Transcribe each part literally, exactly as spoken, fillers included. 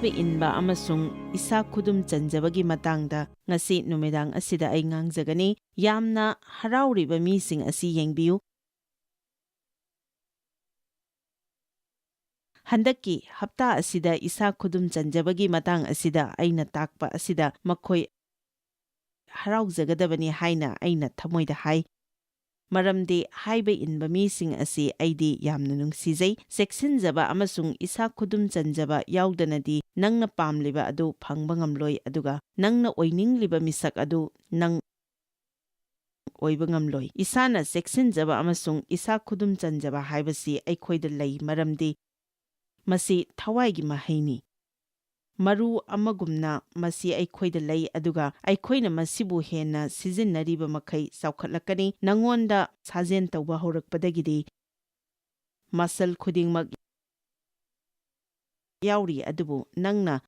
ꯏꯟꯕ ꯑꯃꯁꯨꯡ ꯏꯁꯥ ꯈꯨꯗꯨꯝ ꯆꯟꯖꯕꯒꯤ ꯃꯇꯥꯡꯗ ꯉꯁꯤ ꯅꯨꯃꯤꯗꯥꯡ ꯑꯁꯤꯗ ꯑꯩ ꯉꯥꯡꯖꯒꯅꯤ꯫ ꯌꯥꯝꯅ ꯍꯔꯥꯎꯔꯤꯕ ꯃꯤꯁꯤꯡ ꯑꯁꯤ ꯌꯦꯡꯕꯤꯌꯨ꯫ ꯍꯟꯗꯛꯀꯤ ꯍꯞꯇꯥ ꯑꯁꯤꯗ ꯏꯁꯥ ꯈꯨꯗꯨꯝ ꯆꯟꯖꯕꯒꯤ ꯃꯇꯥꯡ ꯑꯁꯤꯗ ꯑꯩꯅ ꯇꯥꯛꯄ ꯑꯁꯤꯗ ꯃꯈꯣꯏ ꯍꯔꯥꯎꯖꯒꯗꯕꯅꯤ ꯍꯥꯏꯅ ꯑꯩꯅ ꯊꯃꯣꯏꯗ ꯍꯥꯏ꯫ ꯃꯔꯝꯗꯤ ꯍꯥꯏꯕ ꯏꯟꯕ ꯃꯤꯁꯤꯡ ꯑꯁꯤ ꯑꯩꯗꯤ ꯌꯥꯝꯅ ꯅꯨꯡꯁꯤꯖꯩ꯫ ꯆꯦꯛꯁꯤꯟꯖꯕ ꯑꯃꯁꯨꯡ ꯏꯁꯥ ꯈꯨꯗꯨꯝ ꯆꯟꯖꯕ ꯌꯥꯎꯗꯅꯗꯤ ꯅꯪꯅ ꯄꯥꯝꯂꯤꯕ ꯑꯗꯨ ꯐꯪꯕ ꯉꯝꯂꯣꯏ, ꯑꯗꯨꯒ ꯅꯪꯅ ꯑꯣꯏꯅꯤꯡꯂꯤꯕ ꯃꯤꯁꯛ ꯑꯗꯨ ꯅꯪ ꯑꯣꯏꯕ ꯉꯝꯂꯣꯏ꯫ ꯏꯁꯥꯅ ꯆꯦꯛꯁꯤꯟꯖꯕ ꯑꯃꯁꯨꯡ ꯏꯁꯥ ꯈꯨꯗꯨꯝ ꯆꯟꯖꯕ ꯍꯥꯏꯕꯁꯤ ꯑꯩꯈꯣꯏꯗ ꯂꯩ, ꯃꯔꯝꯗꯤ ꯃꯁꯤ ꯊꯋꯥꯏꯒꯤ ꯃꯍꯩꯅꯤ꯫ ꯃꯔꯨ ꯑꯃꯒꯨꯝꯅ ꯃꯁꯤ ꯑꯩꯈꯣꯏꯗ ꯂꯩ, ꯑꯗꯨꯒ ꯑꯩꯈꯣꯏꯅ ꯃꯁꯤꯕꯨ ꯍꯦꯟꯅ ꯁꯤꯖꯤꯟꯅꯔꯤꯕ ꯃꯈꯩ ꯆꯥꯎꯈꯠꯂꯛꯀꯅꯤ꯫ ꯅꯉꯣꯟꯗ ꯁꯥꯖꯦꯟ ꯇꯧꯕ ꯍꯧꯔꯛꯄꯗꯒꯤꯗꯤ ꯃꯁꯜ ꯈꯨꯗꯤꯡꯃꯛ ꯌꯥꯎꯔꯤ, ꯑꯗꯨꯕꯨ ꯅꯪꯅ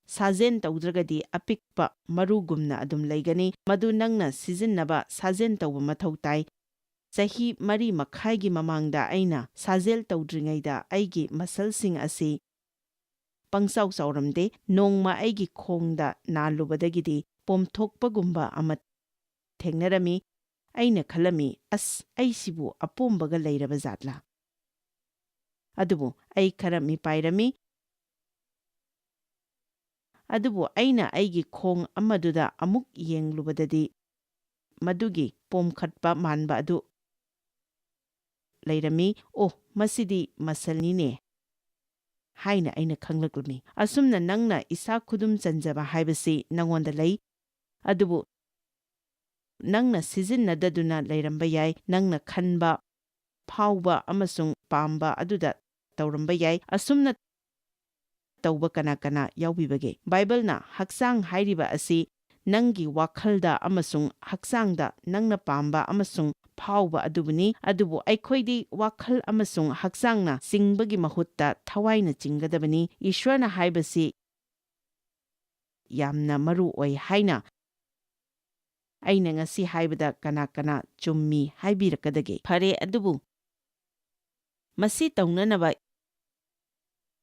ꯁꯥꯖꯦꯟ ꯇꯧꯗ꯭ꯔꯒꯗꯤ ꯑꯄꯤꯛꯄ ꯃꯔꯨꯒꯨꯝꯅ ꯑꯗꯨꯝ ꯂꯩꯒꯅꯤ꯫ ꯃꯗꯨ ꯅꯪꯅ ꯁꯤꯖꯤꯟꯅꯕ ꯁꯥꯖꯦꯟ ꯇꯧꯕ ꯃꯊꯧ ꯇꯥꯏ꯫ ꯆꯍꯤ ꯃꯔꯤ ꯃꯈꯥꯏꯒꯤ ꯃꯃꯥꯡꯗ ꯑꯩꯅ ꯁꯥꯖꯦꯜ ꯇꯧꯗ꯭ꯔꯤꯉꯩꯗ ꯑꯩꯒꯤ ꯃꯁꯜꯁꯤꯡ ꯑꯁꯤ ꯄꯪꯆꯥꯎ ꯆꯥꯎꯔꯝꯗꯦ꯫ ꯅꯣꯡꯃ ꯑꯩꯒꯤ ꯈꯣꯡꯗ ꯅꯥꯜꯂꯨꯕꯗꯒꯤꯗꯤ ꯄꯣꯝꯊꯣꯛꯄꯒꯨꯝꯕ ꯑꯃ ꯊꯦꯡꯅꯔꯝꯃꯤ꯫ ꯑꯩꯅ ꯈꯜꯂꯝꯃꯤ, "ꯑꯁ, ꯑꯩꯁꯤꯕꯨ ꯑꯄꯣꯝꯕꯒ ꯂꯩꯔꯕ ꯖꯥꯠꯂꯥ?" ꯑꯗꯨꯕꯨ ꯑꯩ ꯈꯔ ꯃꯤꯄꯥꯏꯔꯝꯃꯤ꯫ ꯑꯗꯨꯕꯨ ꯑꯩꯅ ꯑꯩꯒꯤ ꯈꯣꯡ ꯑꯃꯗꯨꯗ ꯑꯃꯨꯛ ꯌꯦꯡꯂꯨꯕꯗꯗꯤ ꯃꯗꯨꯒꯤ ꯄꯣꯝꯈꯠꯄ ꯃꯥꯟꯕ ꯑꯗꯨ ꯂꯩꯔꯝꯃꯤ꯫ "ꯑꯣ, ꯃꯁꯤꯗꯤ ꯃꯁꯜꯅꯤꯅꯦ" ꯍꯥꯏꯅ ꯑꯩꯅ ꯈꯪꯂꯛꯂꯝꯃꯤ꯫ ꯑꯁꯨꯝꯅ ꯅꯪꯅ ꯏꯁꯥ ꯈꯨꯗꯨꯝ ꯆꯟꯖꯕ ꯍꯥꯏꯕꯁꯤ ꯅꯉꯣꯟꯗ ꯂꯩ, ꯑꯗꯨꯕꯨ ꯅꯪꯅ ꯁꯤꯖꯤꯟꯅꯗꯗꯨꯅ ꯂꯩꯔꯝꯕ ꯌꯥꯏ꯫ ꯅꯪꯅ ꯈꯟꯕ, ꯐꯥꯎꯕ ꯑꯃꯁꯨꯡ ꯄꯥꯝꯕ ꯑꯗꯨꯗ ꯇꯧꯔꯝꯕ ꯌꯥꯏ꯫ ꯑꯁꯨꯝꯅ ꯇꯧꯕ ꯀꯅꯥ ꯀꯅꯥ ꯌꯥꯎꯕꯤꯕꯒꯦ? ꯕꯥꯏꯕꯜꯅ ꯍꯛꯆꯥꯡ ꯍꯥꯏꯔꯤꯕ ꯑꯁꯤ ꯅꯪꯒꯤ ꯋꯥꯈꯜꯗ ꯑꯃꯁꯨꯡ ꯍꯛꯆꯥꯡꯗ ꯅꯪꯅ ꯄꯥꯝꯕ ꯑꯃꯁꯨꯡ ꯐꯥꯎꯕ ꯑꯗꯨꯕꯨꯅꯤ꯫ ꯑꯗꯨꯕꯨ ꯑꯩꯈꯣꯏꯗꯤ ꯋꯥꯈꯜ ꯑꯃꯁꯨꯡ ꯍꯛꯆꯥꯡꯅ ꯆꯤꯡꯕꯒꯤ ꯃꯍꯨꯠꯇ ꯊꯋꯥꯏꯅ ꯆꯤꯡꯒꯗꯕꯅꯤ꯫ ꯏꯁ꯭ꯋꯔꯅ ꯍꯥꯏꯕꯁꯤ ꯌꯥꯝꯅ ꯃꯔꯨ ꯑꯣꯏ ꯍꯥꯏꯅ ꯑꯩꯅ ꯉꯁꯤ ꯍꯥꯏꯕꯗ ꯀꯅꯥ ꯀꯅꯥ ꯆꯨꯝꯃꯤ ꯍꯥꯏꯕꯤꯔꯛꯀꯗꯒꯦ? ꯐꯔꯦ, ꯑꯗꯨꯕꯨ ꯃꯁꯤ ꯇꯧꯅꯅꯕ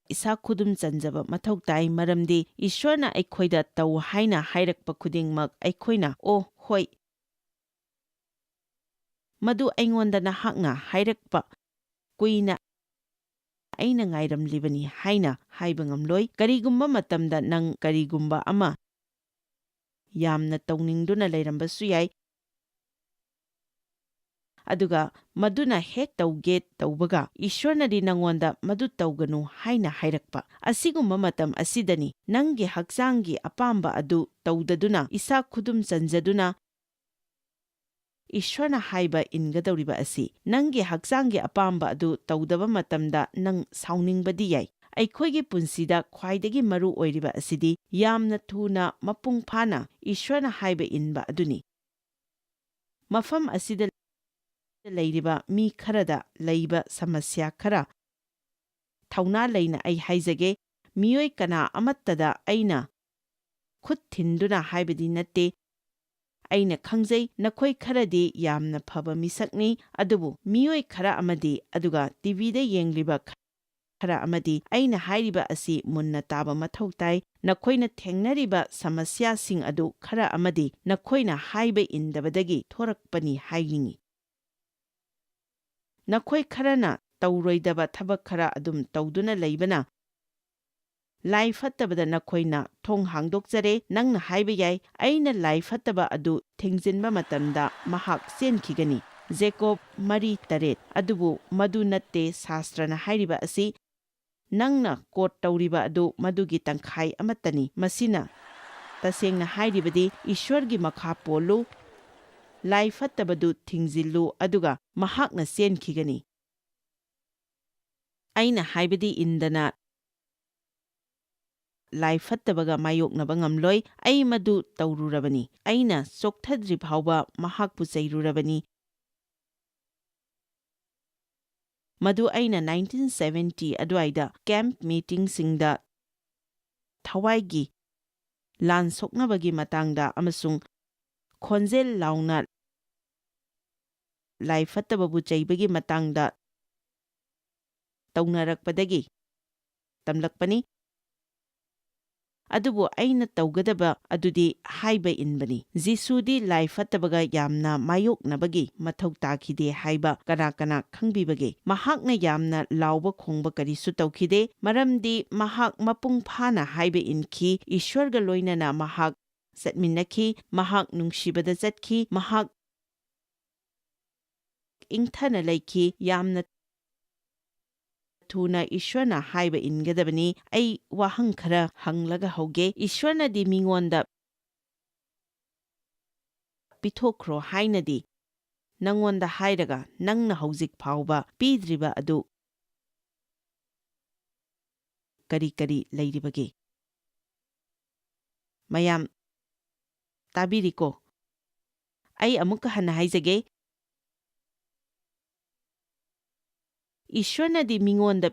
ꯏꯁꯥ ꯈꯨꯗꯨꯝ ꯆꯟꯖꯕ ꯃꯊꯧ ꯇꯥꯏ, ꯃꯔꯝꯗꯤ ꯏꯁ꯭ꯋꯔꯅ ꯑꯩꯈꯣꯏꯗ "ꯇꯧ" ꯍꯥꯏꯅ ꯍꯥꯏꯔꯛꯄ ꯈꯨꯗꯤꯡꯃꯛ ꯑꯩꯈꯣꯏꯅ "ꯑꯣ, ꯍꯣꯏ, ꯃꯗꯨ ꯑꯩꯉꯣꯟꯗ ꯅꯍꯥꯛꯅ ꯍꯥꯏꯔꯛꯄ ꯀꯨꯏꯅ ꯑꯩꯅ ꯉꯥꯏꯔꯝꯂꯤꯕꯅꯤ" ꯍꯥꯏꯅ ꯍꯥꯏꯕ ꯉꯝꯂꯣꯏ꯫ ꯀꯔꯤꯒꯨꯝꯕ ꯃꯇꯝꯗ ꯅꯪ ꯀꯔꯤꯒꯨꯝꯕ ꯑꯃ ꯌꯥꯝꯅ ꯇꯧꯅꯤꯡꯗꯨꯅ ꯂꯩꯔꯝꯕꯁꯨ ꯌꯥꯏ, ꯑꯗꯨꯒ ꯃꯗꯨꯅ ꯍꯦꯛ ꯇꯧꯒꯦ ꯇꯧꯕꯒ, ꯏꯁ꯭ꯋꯔꯅꯗꯤ ꯅꯉꯣꯟꯗ "ꯃꯗꯨ ꯇꯧꯒꯅꯨ" ꯍꯥꯏꯅ ꯍꯥꯏꯔꯛꯄ꯫ ꯑꯁꯤꯒꯨꯝꯕ ꯃꯇꯝ ꯑꯁꯤꯗꯅꯤ ꯅꯪꯒꯤ ꯍꯛꯆꯥꯡꯒꯤ ꯑꯄꯥꯝꯕ ꯑꯗꯨ ꯇꯧꯗꯗꯨꯅ, ꯏꯁꯥ ꯈꯨꯗꯨꯝ ꯆꯟꯖꯗꯨꯅ, ꯏꯁ꯭ꯋꯔꯅ ꯍꯥꯏꯕ ꯏꯟꯒꯗꯧꯔꯤꯕ ꯑꯁꯤ꯫ ꯅꯪꯒꯤ ꯍꯛꯆꯥꯡꯒꯤ ꯑꯄꯥꯝꯕ ꯑꯗꯨ ꯇꯧꯗꯕ ꯃꯇꯝꯗ ꯅꯪ ꯁꯥꯎꯅꯤꯡꯕꯗꯤ ꯌꯥꯏ꯫ ꯑꯩꯈꯣꯏꯒꯤ ꯄꯨꯟꯁꯤꯗ ꯈ꯭ꯋꯥꯏꯗꯒꯤ ꯃꯔꯨ ꯑꯣꯏꯔꯤꯕ ꯑꯁꯤꯗꯤ ꯌꯥꯝꯅ ꯊꯨꯅ, ꯃꯄꯨꯡ ꯐꯥꯅ ꯏꯁ꯭ꯋꯔꯅ ꯍꯥꯏꯕ ꯏꯟꯕ ꯑꯗꯨꯅꯤ꯫ ꯃꯐꯝ ꯑꯁꯤꯗ ꯂꯩꯔꯤꯕ ꯃꯤ ꯈꯔꯗ ꯂꯩꯕ ꯁꯃꯁ꯭ꯌꯥ ꯈꯔ ꯊꯧꯅꯥ ꯂꯩꯅ ꯑꯩ ꯍꯥꯏꯖꯒꯦ, ꯃꯤꯑꯣꯏ ꯀꯅꯥ ꯑꯃꯠꯇꯗ ꯑꯩꯅ ꯈꯨꯠ ꯊꯤꯟꯗꯨꯅ ꯍꯥꯏꯕꯗꯤ ꯅꯠꯇꯦ꯫ ꯑꯩꯅ ꯈꯪꯖꯩ, ꯅꯈꯣꯏ ꯈꯔꯗꯤ ꯌꯥꯝꯅ ꯐꯕ ꯃꯤꯁꯛꯅꯤ, ꯑꯗꯨꯕꯨ ꯃꯤꯑꯣꯏ ꯈꯔ ꯑꯃꯗꯤ, ꯑꯗꯨꯒ ꯇꯤꯚꯤꯗ ꯌꯦꯡꯂꯤꯕ ꯈꯔ ꯑꯃꯗꯤ ꯑꯩꯅ ꯍꯥꯏꯔꯤꯕ ꯑꯁꯤ ꯃꯨꯟꯅ ꯇꯥꯕ ꯃꯊꯧ ꯇꯥꯏ꯫ ꯅꯈꯣꯏꯅ ꯊꯦꯡꯅꯔꯤꯕ ꯁꯃꯁ꯭ꯌꯥꯁꯤꯡ ꯑꯗꯨ ꯈꯔ ꯑꯃꯗꯤ ꯅꯈꯣꯏꯅ ꯍꯥꯏꯕ ꯏꯟꯗꯕꯗꯒꯤ ꯊꯣꯔꯛꯄꯅꯤ ꯍꯥꯏꯅꯤꯡꯏ꯫ ꯅꯈꯣꯏ ꯈꯔꯅ ꯇꯧꯔꯣꯏꯗꯕ ꯊꯕꯛ ꯈꯔ ꯑꯗꯨꯝ ꯇꯧꯗꯨꯅ ꯂꯩꯕꯅ, ꯂꯥꯏ ꯐꯠꯇꯕꯗ ꯅꯈꯣꯏꯅ ꯊꯣꯡ ꯍꯥꯡꯗꯣꯛꯆꯔꯦ꯫ ꯅꯪꯅ ꯍꯥꯏꯕ ꯌꯥꯏ, "ꯑꯩꯅ ꯂꯥꯏ ꯐꯠꯇꯕ ꯑꯗꯨ ꯊꯤꯡꯖꯤꯟꯕ ꯃꯇꯝꯗ ꯃꯍꯥꯛ ꯆꯦꯟꯈꯤꯒꯅꯤ꯫" ꯖꯦꯀꯣꯕ ꯃꯔꯤ ꯇꯔꯦꯠ꯫ ꯑꯗꯨꯕꯨ ꯃꯗꯨ ꯅꯠꯇꯦ ꯁꯥꯁꯇ꯭ꯔꯅ ꯍꯥꯏꯔꯤꯕ ꯑꯁꯤ꯫ ꯅꯪꯅ ꯀꯣꯠ ꯇꯧꯔꯤꯕ ꯑꯗꯨ ꯃꯗꯨꯒꯤ ꯇꯪꯈꯥꯏ ꯑꯃꯠꯇꯅꯤ꯫ ꯃꯁꯤꯅ ꯇꯁꯦꯡꯅ ꯍꯥꯏꯔꯤꯕꯗꯤ, ꯏꯁ꯭ꯋꯔꯒꯤ ꯃꯈꯥ ꯄꯣꯜꯂꯨ, ꯂꯥꯏ ꯐꯠꯇꯕꯗꯨ ꯊꯤꯡꯖꯤꯜꯂꯨ, ꯑꯗꯨꯒ ꯃꯍꯥꯛꯅ ꯆꯦꯟꯈꯤꯒꯅꯤ꯫ ꯑꯩꯅ ꯍꯥꯏꯕꯗꯤ ꯏꯟꯗꯅ ꯂꯥꯏ ꯐꯠꯇꯕꯒ ꯃꯥꯌꯣꯛꯅꯕ ꯉꯝꯂꯣꯏ꯫ ꯑꯩ ꯃꯗꯨ ꯇꯧꯔꯨꯔꯕꯅꯤ꯫ ꯑꯩꯅ ꯆꯣꯛꯊꯗ꯭ꯔꯤ ꯐꯥꯎꯕ ꯃꯍꯥꯛꯄꯨ ꯆꯩꯔꯨꯔꯕꯅꯤ꯫ ꯃꯗꯨ ꯑꯩꯅ ꯅꯥꯏꯟꯇꯤꯟ ꯁꯚꯦꯟꯇꯤ ꯑꯗꯨꯋꯥꯏꯗ ꯀꯦꯝꯞ ꯃꯤꯇꯤꯡꯁꯤꯡꯗ ꯊꯋꯥꯏꯒꯤ ꯂꯥꯟ ꯁꯣꯛꯅꯕꯒꯤ ꯃꯇꯥꯡꯗ ꯑꯃꯁꯨꯡ ꯈꯣꯟꯖꯦꯜ ꯂꯥꯎꯅ ꯂꯥꯏ ꯐꯠꯇꯕꯕꯨ ꯆꯩꯕꯒꯤ ꯃꯇꯥꯡꯗ ꯇꯧꯅꯔꯛꯄꯗꯒꯤ ꯇꯝꯂꯛꯄꯅꯤ꯫ ꯑꯗꯨꯕꯨ ꯑꯩꯅ ꯇꯧꯒꯗꯕ ꯑꯗꯨꯗꯤ ꯍꯥꯏꯕ ꯏꯟꯕꯅꯤ꯫ ꯖꯤꯁꯨꯗꯤ ꯂꯥꯏ ꯐꯠꯇꯕꯒ ꯌꯥꯝꯅ ꯃꯥꯌꯣꯛꯅꯕꯒꯤ ꯃꯊꯧ ꯇꯥꯈꯤꯗꯦ ꯍꯥꯏꯕ ꯀꯅꯥ ꯀꯅꯥ ꯈꯪꯕꯤꯕꯒꯦ? ꯃꯍꯥꯛꯅ ꯌꯥꯝꯅ ꯂꯥꯎꯕ ꯈꯣꯡꯕ ꯀꯔꯤꯁꯨ ꯇꯧꯈꯤꯗꯦ, ꯃꯔꯝꯗꯤ ꯃꯍꯥꯛ ꯃꯄꯨꯡ ꯐꯥꯅ ꯍꯥꯏꯕ ꯏꯟꯈꯤ꯫ ꯏꯁ꯭ꯋꯔꯒ ꯂꯣꯏꯅꯅ ꯃꯍꯥꯛ ꯆꯠꯃꯤꯟꯅꯈꯤ꯫ ꯃꯍꯥꯛ ꯅꯨꯡꯁꯤꯕꯗ ꯆꯠꯈꯤ꯫ ꯃꯍꯥꯛ ꯏꯪꯊꯅ ꯂꯩꯈꯤ꯫ ꯌꯥꯝꯅ ꯊꯨꯅ ꯏꯁ꯭ꯋꯔꯅ ꯍꯥꯏꯕ ꯏꯟꯒꯗꯕꯅꯤ꯫ ꯑꯩ ꯋꯥꯍꯪ ꯈꯔ ꯍꯪꯂꯒ ꯍꯧꯒꯦ꯫ ꯏꯁ꯭ꯋꯔꯅꯗꯤ ꯃꯤꯉꯣꯟꯗ ꯄꯤꯊꯣꯛꯈ꯭ꯔꯣ ꯍꯥꯏꯅꯗꯤ ꯅꯪꯉꯣꯟꯗ ꯍꯥꯏꯔꯒ, ꯅꯪꯅ ꯍꯧꯖꯤꯛ ꯐꯥꯎꯕ ꯄꯤꯗ꯭ꯔꯤꯕ ꯑꯗꯨ ꯀꯔꯤ ꯀꯔꯤ ꯂꯩꯔꯤꯕꯒꯦ? ꯃꯌꯥꯝ ꯇꯥꯕꯤꯔꯤꯀꯣ? ꯑꯩ ꯑꯃꯨꯛꯀ ꯍꯟꯅ ꯍꯥꯏꯖꯒꯦ꯫ ꯏꯁ꯭ꯋꯔꯅꯗꯤ ꯃꯤꯉꯣꯟꯗ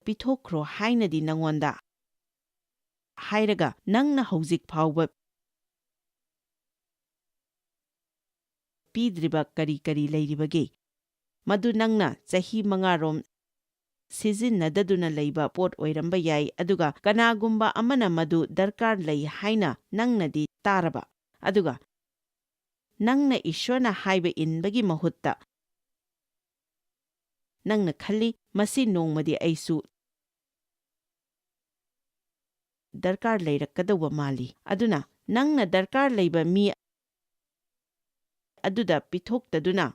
ꯄꯤꯊꯣꯛꯈ꯭ꯔꯣ ꯍꯥꯏꯅꯗꯤ ꯅꯪꯉꯣꯟꯗ ꯍꯥꯏꯔꯒ, ꯅꯪꯅ ꯍꯧꯖꯤꯛ ꯐꯥꯎꯕ ꯄꯤꯗ꯭ꯔꯤꯕ ꯀꯔꯤ ꯀꯔꯤ ꯂꯩꯔꯤꯕꯒꯦ? ꯃꯗꯨ ꯅꯪꯅ ꯆꯍꯤ ꯃꯉꯥꯔꯣꯝ ꯁꯤꯖꯤꯟꯅꯗꯗꯨꯅ ꯂꯩꯕ ꯄꯣꯠ ꯑꯣꯏꯔꯝꯕ ꯌꯥꯏ, ꯑꯗꯨꯒ ꯀꯅꯥꯒꯨꯝꯕ ꯑꯃꯅ ꯃꯗꯨ ꯗꯔꯀꯥꯔ ꯂꯩ ꯍꯥꯏꯅ ꯅꯪꯅꯗꯤ ꯇꯥꯔꯕ, ꯑꯗꯨꯒ ꯅꯪꯅ ꯏꯁ꯭ꯋꯔꯅ ꯍꯥꯏꯕ ꯏꯟꯕꯒꯤ ꯃꯍꯨꯠꯇ ꯅꯪꯅ ꯈꯜꯂꯤ, "ꯃꯁꯤ ꯅꯣꯡꯃꯗꯤ ꯑꯩꯁꯨ ꯗꯔꯀꯥꯔ ꯂꯩꯔꯛꯀꯗꯧꯕ ꯃꯥꯜꯂꯤ"꯫ ꯑꯗꯨꯅ ꯅꯪꯅ ꯗꯔꯀꯥꯔ ꯂꯩꯕ ꯃꯤ ꯑꯗꯨꯗ ꯄꯤꯊꯣꯛꯇꯗꯨꯅ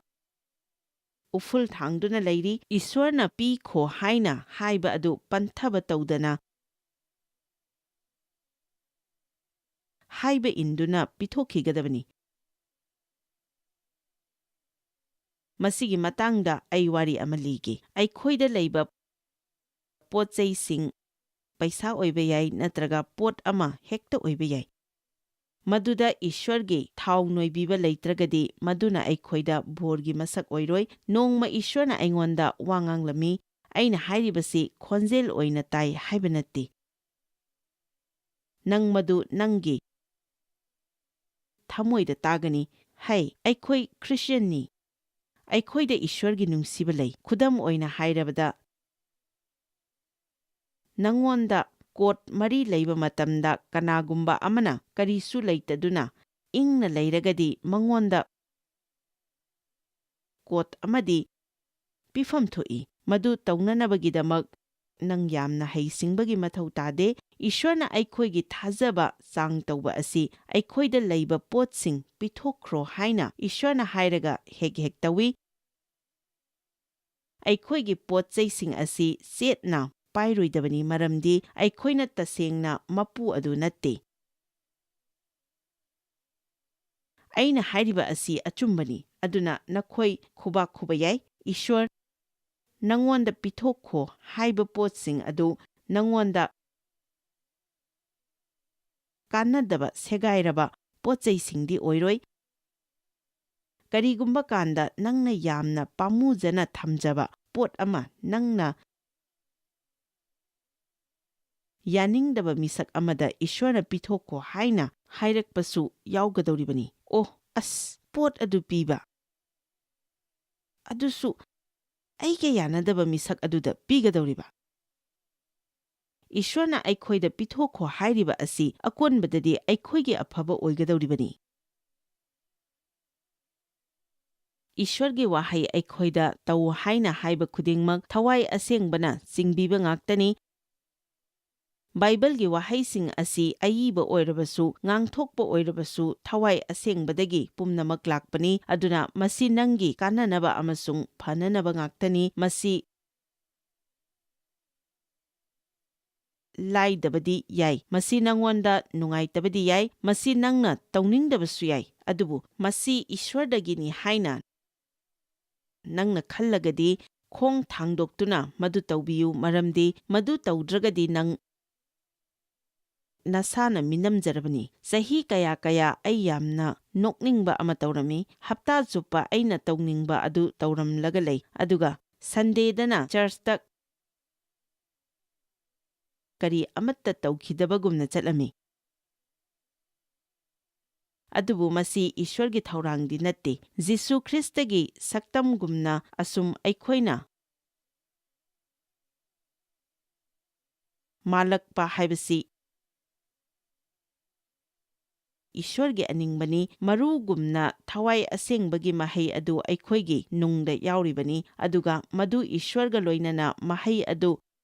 ꯎꯐꯨꯜ ꯊꯥꯡꯗꯨꯅ ꯂꯩꯔꯤ꯫ ꯏꯁ꯭ꯋꯔꯅ "ꯄꯤꯈꯣ" ꯍꯥꯏꯅ ꯍꯥꯏꯕ ꯑꯗꯨ ꯄꯟꯊꯕ ꯇꯧꯗꯅ ꯍꯥꯏꯕ ꯏꯟꯗꯨꯅ ꯄꯤꯊꯣꯛꯈꯤꯒꯗꯕꯅꯤ꯫ ꯃꯁꯤꯒꯤ ꯃꯇꯥꯡꯗ ꯑꯩ ꯋꯥꯔꯤ ꯑꯃ ꯂꯤꯒꯦ꯫ ꯑꯩꯈꯣꯏꯗ ꯂꯩꯕ ꯄꯣꯠ ꯆꯩꯁꯤꯡ, ꯄꯩꯁꯥ ꯑꯣꯏꯕ ꯌꯥꯏ ꯅꯠꯇ꯭ꯔꯒ ꯄꯣꯠ ꯑꯃ ꯍꯦꯛꯇ ꯑꯣꯏꯕ ꯌꯥꯏ, ꯃꯗꯨꯗ ꯏꯁ꯭ꯋꯔꯒꯤ ꯊꯥꯎ ꯅꯣꯏꯕꯤꯕ ꯂꯩꯇ꯭ꯔꯒꯗꯤ, ꯃꯗꯨꯅ ꯑꯩꯈꯣꯏꯗ ꯕꯣꯔꯒꯤ ꯃꯁꯛ ꯑꯣꯏꯔꯣꯏ꯫ ꯅꯣꯡꯃ ꯏꯁ꯭ꯋꯔꯅ ꯑꯩꯉꯣꯟꯗ ꯋꯥ ꯉꯥꯡꯂꯝꯃꯤ꯫ ꯑꯩꯅ ꯍꯥꯏꯔꯤꯕꯁꯤ ꯈꯣꯟꯖꯦꯜ ꯑꯣꯏꯅ ꯇꯥꯏ ꯍꯥꯏꯕ ꯅꯠꯇꯦ꯫ ꯅꯪ ꯃꯗꯨ ꯅꯪꯒꯤ ꯊꯃꯣꯏꯗ ꯇꯥꯒꯅꯤ꯫ ꯍꯩ, ꯑꯩꯈꯣꯏ ꯈ꯭ꯔꯤꯁꯇꯤꯌꯟꯅꯤ꯫ ꯑꯩꯈꯣꯏꯗ ꯏꯁ꯭ꯋꯔꯒꯤ ꯅꯨꯡꯁꯤꯕ ꯂꯩ꯫ ꯈꯨꯗꯝ ꯑꯣꯏꯅ ꯍꯥꯏꯔꯕꯗ, ꯅꯉꯣꯟꯗ ꯀꯣꯠ ꯃꯔꯤ ꯂꯩꯕ ꯃꯇꯝꯗ ꯀꯅꯥꯒꯨꯝꯕ ꯑꯃꯅ ꯀꯔꯤꯁꯨ ꯂꯩꯇꯗꯨꯅ ꯏꯪꯅ ꯂꯩꯔꯒꯗꯤ ꯃꯉꯣꯟꯗ ꯀꯣꯠ ꯑꯃꯗꯤ ꯄꯤꯐꯝ ꯊꯣꯛꯏ꯫ ꯃꯗꯨ ꯇꯧꯅꯅꯕꯒꯤꯗꯃꯛ ꯅꯪ ꯌꯥꯝꯅ ꯍꯩꯁꯤꯡꯕꯒꯤ ꯃꯊꯧ ꯇꯥꯗꯦ꯫ ꯏꯁ꯭ꯋꯔꯅ ꯑꯩꯈꯣꯏꯒꯤ ꯊꯥꯖꯕ ꯆꯥꯡ ꯇꯧꯕ ꯑꯁꯤ ꯑꯩꯈꯣꯏꯗ ꯂꯩꯕ ꯄꯣꯠꯁꯤꯡ ꯄꯤꯊꯣꯛꯈ꯭ꯔꯣ ꯍꯥꯏꯅ ꯏꯁ꯭ꯋꯔꯅ ꯍꯥꯏꯔꯒ ꯍꯦꯛ ꯍꯦꯛ ꯇꯧꯏ꯫ ꯑꯩꯈꯣꯏꯒꯤ ꯄꯣꯠ ꯆꯩꯁꯤꯡ ꯑꯁꯤ ꯆꯦꯠꯅ ꯄꯥꯏꯔꯣꯏꯗꯕꯅꯤ, ꯃꯔꯝꯗꯤ ꯑꯩꯈꯣꯏꯅ ꯇꯁꯦꯡꯅ ꯃꯄꯨ ꯑꯗꯨ ꯅꯠꯇꯦ꯫ ꯑꯩꯅ ꯍꯥꯏꯔꯤꯕ ꯑꯁꯤ ꯑꯆꯨꯝꯕꯅꯤ, ꯑꯗꯨꯅ ꯅꯈꯣꯏ ꯈꯨꯕꯥꯛ ꯈꯨꯕ ꯌꯥꯏ꯫ ꯏꯁ꯭ꯋꯔ ꯅꯉꯣꯟꯗ ꯄꯤꯊꯣꯛꯈꯣ ꯍꯥꯏꯕ ꯄꯣꯠꯁꯤꯡ ꯑꯗꯨ ꯅꯉꯣꯟꯗ ꯀꯥꯟꯅꯗꯕ, ꯁꯦꯒꯥꯏꯔꯕ ꯄꯣꯠ ꯆꯩꯁꯤꯡꯗꯤ ꯑꯣꯏꯔꯣꯏ꯫ ꯀꯔꯤꯒꯨꯝꯕ ꯀꯥꯟꯗ ꯅꯪꯅ ꯌꯥꯝꯅ ꯄꯥꯝꯃꯨꯖꯅ ꯊꯝꯖꯕ ꯄꯣꯠ ꯑꯃ ꯅꯪꯅ ꯌꯥꯅꯤꯡꯗꯕ ꯃꯤꯁꯛ ꯑꯃꯗ ꯏꯁ꯭ꯋꯔꯅ ꯄꯤꯊꯣꯛꯈꯣ ꯍꯥꯏꯅ ꯍꯥꯏꯔꯛꯄꯁꯨ ꯌꯥꯎꯒꯗꯧꯔꯤꯕꯅꯤ꯫ ꯑꯣ, ꯑꯁ, ꯄꯣꯠ ꯑꯗꯨ ꯄꯤꯕ꯫ ꯑꯗꯨꯁꯨ ꯑꯩꯒ ꯌꯥꯅꯗꯕ ꯃꯤꯁꯛ ꯑꯗꯨꯗ ꯄꯤꯒꯗꯧꯔꯤꯕ꯫ ꯏꯁ꯭ꯋꯔꯅ ꯑꯩꯈꯣꯏꯗ ꯄꯤꯊꯣꯛꯈꯣ ꯍꯥꯏꯔꯤꯕ ꯑꯁꯤ ꯑꯀꯣꯟꯕꯗꯗꯤ ꯑꯩꯈꯣꯏꯒꯤ ꯑꯐꯕ ꯑꯣꯏꯒꯗꯧꯔꯤꯕꯅꯤ꯫ ꯏꯁ꯭ꯋꯔꯒꯤ ꯋꯥꯍꯩ ꯑꯩꯈꯣꯏꯗ ꯇꯧ ꯍꯥꯏꯅ ꯍꯥꯏꯕ ꯈꯨꯗꯤꯡꯃꯛ ꯊꯋꯥꯏ ꯑꯁꯦꯡꯕꯅ ꯆꯤꯡꯕꯤꯕ ꯉꯥꯛꯇꯅꯤ꯫ ꯕꯥꯏꯕꯜꯒꯤ ꯋꯥꯍꯩꯁꯤꯡ ꯑꯁꯤ ꯑꯏꯕ ꯑꯣꯏꯔꯕꯁꯨ, ꯉꯥꯡꯊꯣꯛꯄ ꯑꯣꯏꯔꯕꯁꯨ, ꯊꯋꯥꯏ ꯑꯁꯦꯡꯕꯗꯒꯤ ꯄꯨꯝꯅꯃꯛ ꯂꯥꯛꯄꯅꯤ꯫ ꯑꯗꯨꯅ ꯃꯁꯤ ꯅꯪꯒꯤ ꯀꯥꯟꯅꯅꯕ ꯑꯃꯁꯨꯡ ꯐꯅꯅꯕ ꯉꯥꯛꯇꯅꯤ꯫ ꯃꯁꯤ ꯂꯥꯏꯗꯕꯗꯤ ꯌꯥꯏ, ꯃꯁꯤ ꯅꯉꯣꯟꯗ ꯅꯨꯡꯉꯥꯏꯇꯕꯗꯤ ꯌꯥꯏ, ꯃꯁꯤ ꯅꯪꯅ ꯇꯧꯅꯤꯡꯗꯕꯁꯨ ꯌꯥꯏ, ꯑꯗꯨꯕꯨ ꯃꯁꯤ ꯏꯁ꯭ꯋꯔꯗꯒꯤꯅꯤ ꯍꯥꯏꯅ ꯅꯪꯅ ꯈꯜꯂꯒꯗꯤ, ꯈꯣꯡ ꯊꯥꯡꯗꯣꯛꯇꯨꯅ ꯃꯗꯨ ꯇꯧꯕꯤꯌꯨ, ꯃꯔꯝꯗꯤ ꯃꯗꯨ ꯇꯧꯗ꯭ꯔꯒꯗꯤ ꯅꯪ ꯅꯁꯥꯅ ꯃꯤꯅꯝꯖꯔꯕꯅꯤ꯫ ꯆꯍꯤ ꯀꯌꯥ ꯀꯌꯥ ꯑꯩ ꯌꯥꯝꯅ ꯅꯣꯛꯅꯤꯡꯕ ꯑꯃ ꯇꯧꯔꯝꯃꯤ꯫ ꯍꯞꯇꯥ ꯆꯨꯞꯄ ꯑꯩꯅ ꯇꯧꯅꯤꯡꯕ ꯑꯗꯨ ꯇꯧꯔꯝꯂꯒ ꯂꯩ, ꯑꯗꯨꯒ ꯁꯟꯗꯦꯗꯅ ꯆꯔꯆꯇ ꯀꯔꯤ ꯑꯃꯠꯇ ꯇꯧꯈꯤꯗꯕꯒꯨꯝꯅ ꯆꯠꯂꯝꯃꯤ꯫ ꯑꯗꯨꯕꯨ ꯃꯁꯤ ꯏꯁ꯭ꯋꯔꯒꯤ ꯊꯧꯔꯥꯡꯗꯤ ꯅꯠꯇꯦ꯫ ꯖꯤꯁꯨ ꯈ꯭ꯔꯤꯁꯇꯒꯤ ꯁꯛꯇꯝꯒꯨꯝꯅ ꯑꯁꯨꯝ ꯑꯩꯈꯣꯏꯅ ꯃꯥꯜꯂꯛꯄ ꯍꯥꯏꯕꯁꯤ ꯏꯁ꯭ꯋꯔꯒꯤ ꯑꯅꯤꯡꯕꯅꯤ꯫ ꯃꯔꯨꯒꯨꯝꯅ ꯊꯋꯥꯏ ꯑꯁꯦꯡꯕꯒꯤ ꯃꯍꯩ ꯑꯗꯨ ꯑꯩꯈꯣꯏꯒꯤ ꯅꯨꯡꯗ ꯌꯥꯎꯔꯤꯕꯅꯤ, ꯑꯗꯨꯒ ꯃꯗꯨ ꯏꯁ꯭ꯋꯔꯒ ꯂꯣꯏꯅꯅ ꯃꯍꯩ ꯑꯗꯨ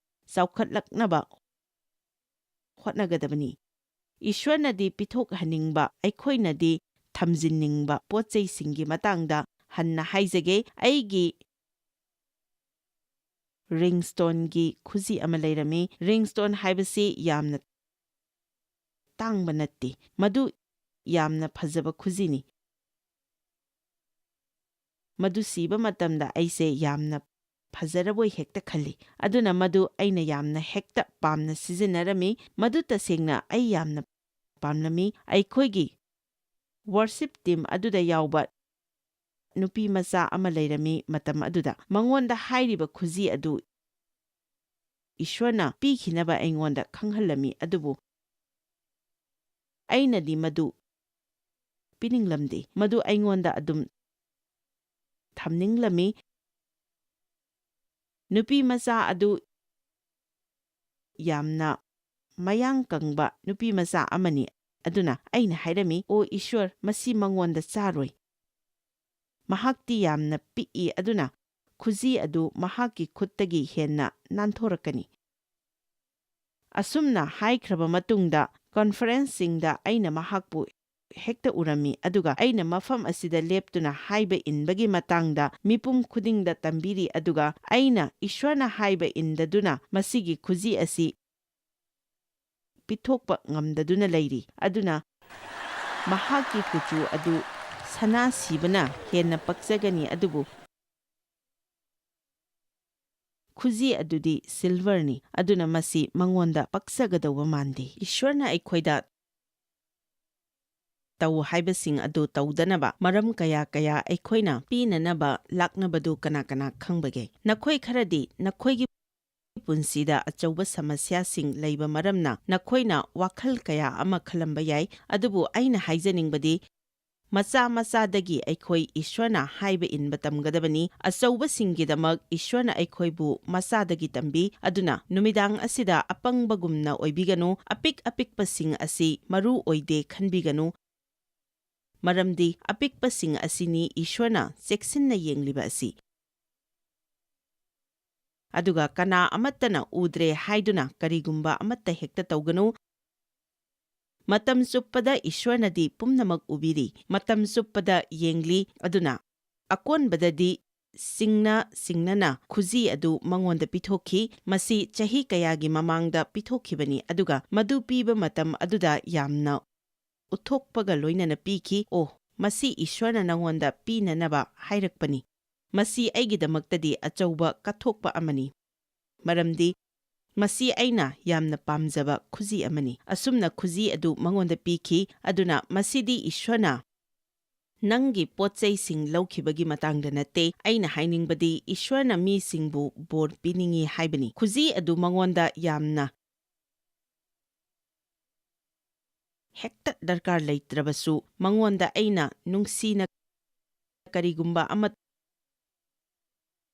ꯆꯥꯎꯈꯠꯂꯛꯅꯕ ꯍꯣꯠꯅꯒꯗꯕꯅꯤ꯫ ꯏꯁ꯭ꯋꯔꯅꯗꯤ ꯄꯤꯊꯣꯛꯍꯟꯅꯤꯡꯕ, ꯑꯩꯈꯣꯏꯅꯗꯤ ꯊꯝꯖꯤꯟꯅꯤꯡꯕ ꯄꯣꯠ ꯆꯩꯁꯤꯡꯒꯤ ꯃꯇꯥꯡꯗ ꯍꯟꯅ ꯍꯥꯏꯖꯒꯦ꯫ ꯑꯩꯒꯤ ꯔꯤꯡꯁ꯭ꯇꯣꯟꯒꯤ ꯈꯨꯖꯤ ꯑꯃ ꯂꯩꯔꯝꯃꯤ꯫ ꯔꯤꯡꯁ꯭ꯇꯣꯟ ꯍꯥꯏꯕꯁꯤ ꯌꯥꯝꯅ ꯇꯥꯡꯕ ꯅꯠꯇꯦ꯫ ꯃꯗꯨ ꯌꯥꯝꯅ ꯐꯖꯕ ꯈꯨꯖꯤꯅꯤ꯫ ꯃꯗꯨ ꯁꯤꯕ ꯃꯇꯝꯗ ꯑꯩꯁꯦ ꯌꯥꯝꯅ ꯐꯖꯔꯕꯣꯏ ꯍꯦꯛꯇ ꯈꯜꯂꯤ꯫ ꯑꯗꯨꯅ ꯃꯗꯨ ꯑꯩꯅ ꯌꯥꯝꯅ ꯍꯦꯛꯇ ꯄꯥꯝꯅ ꯁꯤꯖꯤꯟꯅꯔꯝꯃꯤ꯫ ꯃꯗꯨ ꯇꯁꯦꯡꯅ ꯑꯩ ꯌꯥꯝꯅ ꯄꯥꯝꯂꯝꯃꯤ꯫ ꯑꯩꯈꯣꯏꯒꯤ ꯋꯔꯁꯤꯞ ꯇꯤꯝ ꯑꯗꯨꯗ ꯌꯥꯎꯕ ꯅꯨꯄꯤ ꯃꯆꯥ ꯑꯃ ꯂꯩꯔꯝꯃꯤ ꯃꯇꯝ ꯑꯗꯨꯗ꯫ ꯃꯉꯣꯟꯗ ꯍꯥꯏꯔꯤꯕ ꯈꯨꯖꯤ ꯑꯗꯨ ꯏꯁ꯭ꯋꯔꯅ ꯄꯤꯈꯤꯅꯕ ꯑꯩꯉꯣꯟꯗ ꯈꯪꯍꯜꯂꯝꯃꯤ, ꯑꯗꯨꯕꯨ ꯑꯩꯅꯗꯤ ꯃꯗꯨ ꯄꯤꯅꯤꯡꯂꯝꯗꯦ꯫ ꯃꯗꯨ ꯑꯩꯉꯣꯟꯗ ꯑꯗꯨꯝ ꯊꯝꯅꯤꯡꯂꯝꯃꯤ꯫ ꯅꯨꯄꯤ ꯃꯆꯥ ꯑꯗꯨ ꯌꯥꯝꯅ ꯃꯌꯥꯡ ꯀꯪꯕ ꯅꯨꯄꯤ ꯃꯆꯥ ꯑꯃꯅꯤ꯫ ꯑꯗꯨꯅ ꯑꯩꯅ ꯍꯥꯏꯔꯝꯃꯤ, "ꯑꯣ ꯏꯁ꯭ꯋꯔ, ꯃꯁꯤ ꯃꯉꯣꯟꯗ ꯆꯥꯔꯣꯏ꯫ ꯃꯍꯥꯛꯇꯤ ꯌꯥꯝꯅ ꯄꯤꯛꯏ, ꯑꯗꯨꯅ ꯈꯨꯖꯤ ꯑꯗꯨ ꯃꯍꯥꯛꯀꯤ ꯈꯨꯠꯇꯒꯤ ꯍꯦꯟꯅ ꯅꯥꯟꯊꯣꯔꯛꯀꯅꯤ"꯫ ꯑꯁꯨꯝꯅ ꯍꯥꯏꯈ꯭ꯔꯕ ꯃꯇꯨꯡꯗ, ꯀꯟꯐꯔꯦꯟꯁꯁꯤꯡꯗ ꯑꯩꯅ ꯃꯍꯥꯛꯄꯨ ꯍꯦꯛꯇ ꯎꯔꯝꯃꯤ, ꯑꯗꯨꯒ ꯑꯩꯅ ꯃꯐꯝ ꯑꯁꯤꯗ ꯂꯦꯞꯇꯨꯅ ꯍꯥꯏꯕ ꯏꯟꯕꯒꯤ ꯃꯇꯥꯡꯗ ꯃꯤꯄꯨꯝ ꯈꯨꯗꯤꯡꯗ ꯇꯝꯕꯤꯔꯤ, ꯑꯗꯨꯒ ꯑꯩꯅ ꯏꯁ꯭ꯋꯔꯅ ꯍꯥꯏꯕ ꯏꯟꯗꯗꯨꯅ ꯃꯁꯤꯒꯤ ꯈꯨꯖꯤ ꯑꯁꯤ ꯄꯤꯊꯣꯛꯄ ꯉꯝꯗꯗꯨꯅ ꯂꯩꯔꯤ꯫ ꯑꯗꯨꯅ ꯃꯍꯥꯛꯀꯤ ꯀꯨꯆꯨ ꯑꯗꯨ ꯁꯅꯥ ꯁꯤꯕꯅ ꯍꯦꯟꯅ ꯄꯛꯆꯒꯅꯤ, ꯑꯗꯨꯕꯨ ꯈꯨꯖꯤ ꯑꯗꯨꯗꯤ ꯁꯤꯜꯚꯔꯅꯤ, ꯑꯗꯨꯅ ꯃꯁꯤ ꯃꯉꯣꯟꯗ ꯄꯛꯆꯒꯗꯧꯕ ꯃꯥꯟꯗꯦ꯫ ꯏꯁ꯭ꯋꯔꯅ ꯑꯩꯈꯣꯏꯗ ꯇꯧ ꯍꯥꯏꯕꯁꯤꯡ ꯑꯗꯨ ꯇꯧꯗꯅꯕ ꯃꯔꯝ ꯀꯌꯥ ꯀꯌꯥ ꯑꯩꯈꯣꯏꯅ ꯄꯤꯅꯅꯕ ꯂꯥꯛꯅꯕꯗꯨ ꯀꯅꯥ ꯀꯅꯥ ꯈꯪꯕꯒꯦ? ꯅꯈꯣꯏ ꯈꯔꯗꯤ ꯅꯈꯣꯏꯒꯤ ꯄꯨꯟꯁꯤꯗ ꯑꯆꯧꯕ ꯁꯃꯁ꯭ꯌꯥꯁꯤꯡ ꯂꯩꯕ ꯃꯔꯝꯅ ꯅꯈꯣꯏꯅ ꯋꯥꯈꯜ ꯀꯌꯥ ꯑꯃ ꯈꯜꯂꯝꯕ ꯌꯥꯏ, ꯑꯗꯨꯕꯨ ꯑꯩꯅ ꯍꯥꯏꯖꯅꯤꯡꯕꯗꯤ, ꯃꯆꯥ ꯃꯆꯥꯗꯒꯤ ꯑꯩꯈꯣꯏ ꯏꯁ꯭ꯋꯔꯅ ꯍꯥꯏꯕ ꯏꯟꯕ ꯇꯝꯒꯗꯕꯅꯤ꯫ ꯑꯆꯧꯕꯁꯤꯡꯒꯤꯗꯃꯛ ꯏꯁ꯭ꯋꯔꯅ ꯑꯩꯈꯣꯏꯕꯨ ꯃꯆꯥꯗꯒꯤ ꯇꯝꯕꯤ꯫ ꯑꯗꯨꯅ ꯅꯨꯃꯤꯗꯥꯡ ꯑꯁꯤꯗ ꯑꯄꯪꯕꯒꯨꯝꯅ ꯑꯣꯏꯕꯤꯒꯅꯨ, ꯑꯄꯤꯛ ꯑꯄꯤꯛꯄꯁꯤꯡ ꯑꯁꯤ ꯃꯔꯨ ꯑꯣꯏꯗꯦ ꯈꯟꯕꯤꯒꯅꯨ, ꯃꯔꯝꯗꯤ ꯑꯄꯤꯛꯄꯁꯤꯡ ꯑꯁꯤꯅꯤ ꯏꯁ꯭ꯋꯔꯅ ꯆꯦꯛꯁꯤꯟꯅ ꯌꯦꯡꯂꯤꯕ ꯑꯁꯤ꯫ ꯑꯗꯨꯒ ꯀꯅꯥ ꯑꯃꯠꯇꯅ ꯎꯗ꯭ꯔꯦ ꯍꯥꯏꯗꯨꯅ ꯀꯔꯤꯒꯨꯝꯕ ꯑꯃꯠꯇ ꯍꯦꯛꯇ ꯇꯧꯒꯅꯨ꯫ ꯃꯇꯝ ꯆꯨꯞꯄꯗ ꯏꯁ꯭ꯋꯔꯅꯗꯤ ꯄꯨꯝꯅꯃꯛ ꯎꯕꯤꯔꯤ, ꯃꯇꯝ ꯆꯨꯞꯄꯗ ꯌꯦꯡꯂꯤ꯫ ꯑꯗꯨꯅ ꯑꯀꯣꯟꯕꯗꯗꯤ ꯁꯤꯡꯅ ꯁꯤꯡꯅꯅ ꯈꯨꯖꯤ ꯑꯗꯨ ꯃꯉꯣꯟꯗ ꯄꯤꯊꯣꯛꯈꯤ꯫ ꯃꯁꯤ ꯆꯍꯤ ꯀꯌꯥꯒꯤ ꯃꯃꯥꯡꯗ ꯄꯤꯊꯣꯛꯈꯤꯕꯅꯤ, ꯑꯗꯨꯒ ꯃꯗꯨ ꯄꯤꯕ ꯃꯇꯝ ꯑꯗꯨꯗ ꯌꯥꯝꯅ ꯎꯠꯊꯣꯛꯄꯒ ꯂꯣꯏꯅꯅ ꯄꯤꯈꯤ꯫ "ꯑꯣ, ꯃꯁꯤ ꯏꯁ꯭ꯋꯔꯅ ꯅꯉꯣꯟꯗ ꯄꯤꯅꯅꯕ ꯍꯥꯏꯔꯛꯄꯅꯤ꯫ ꯃꯁꯤ ꯑꯩꯒꯤꯗꯃꯛꯇꯗꯤ ꯑꯆꯧꯕ ꯀꯠꯊꯣꯛꯄ ꯑꯃꯅꯤ, ꯃꯔꯝꯗꯤ ꯃꯁꯤ ꯑꯩꯅ ꯌꯥꯝꯅ ꯄꯥꯝꯖꯕ ꯈꯨꯖꯤ ꯑꯃꯅꯤ"꯫ ꯑꯁꯨꯝꯅ ꯈꯨꯖꯤ ꯑꯗꯨ ꯃꯉꯣꯟꯗ ꯄꯤꯈꯤ꯫ ꯑꯗꯨꯅ ꯃꯁꯤꯗꯤ ꯏꯁ꯭ꯋꯔꯅ ꯅꯪꯒꯤ ꯄꯣꯠ ꯆꯩꯁꯤꯡ ꯂꯧꯈꯤꯕꯒꯤ ꯃꯇꯥꯡꯗ ꯅꯠꯇꯦ꯫ ꯑꯩꯅ ꯍꯥꯏꯅꯤꯡꯕꯗꯤ ꯏꯁ꯭ꯋꯔꯅ ꯃꯤꯁꯤꯡꯕꯨ ꯕꯣꯔ ꯄꯤꯅꯤꯡꯏ ꯍꯥꯏꯕꯅꯤ꯫ ꯈꯨꯖꯤ ꯑꯗꯨ ꯃꯉꯣꯟꯗ ꯌꯥꯝꯅ ꯍꯦꯛꯇ ꯗꯔꯀꯥꯔ ꯂꯩꯇ꯭ꯔꯕꯁꯨ, ꯃꯉꯣꯟꯗ ꯑꯩꯅ ꯅꯨꯡꯁꯤꯅ ꯀꯔꯤꯒꯨꯝꯕ ꯑꯃ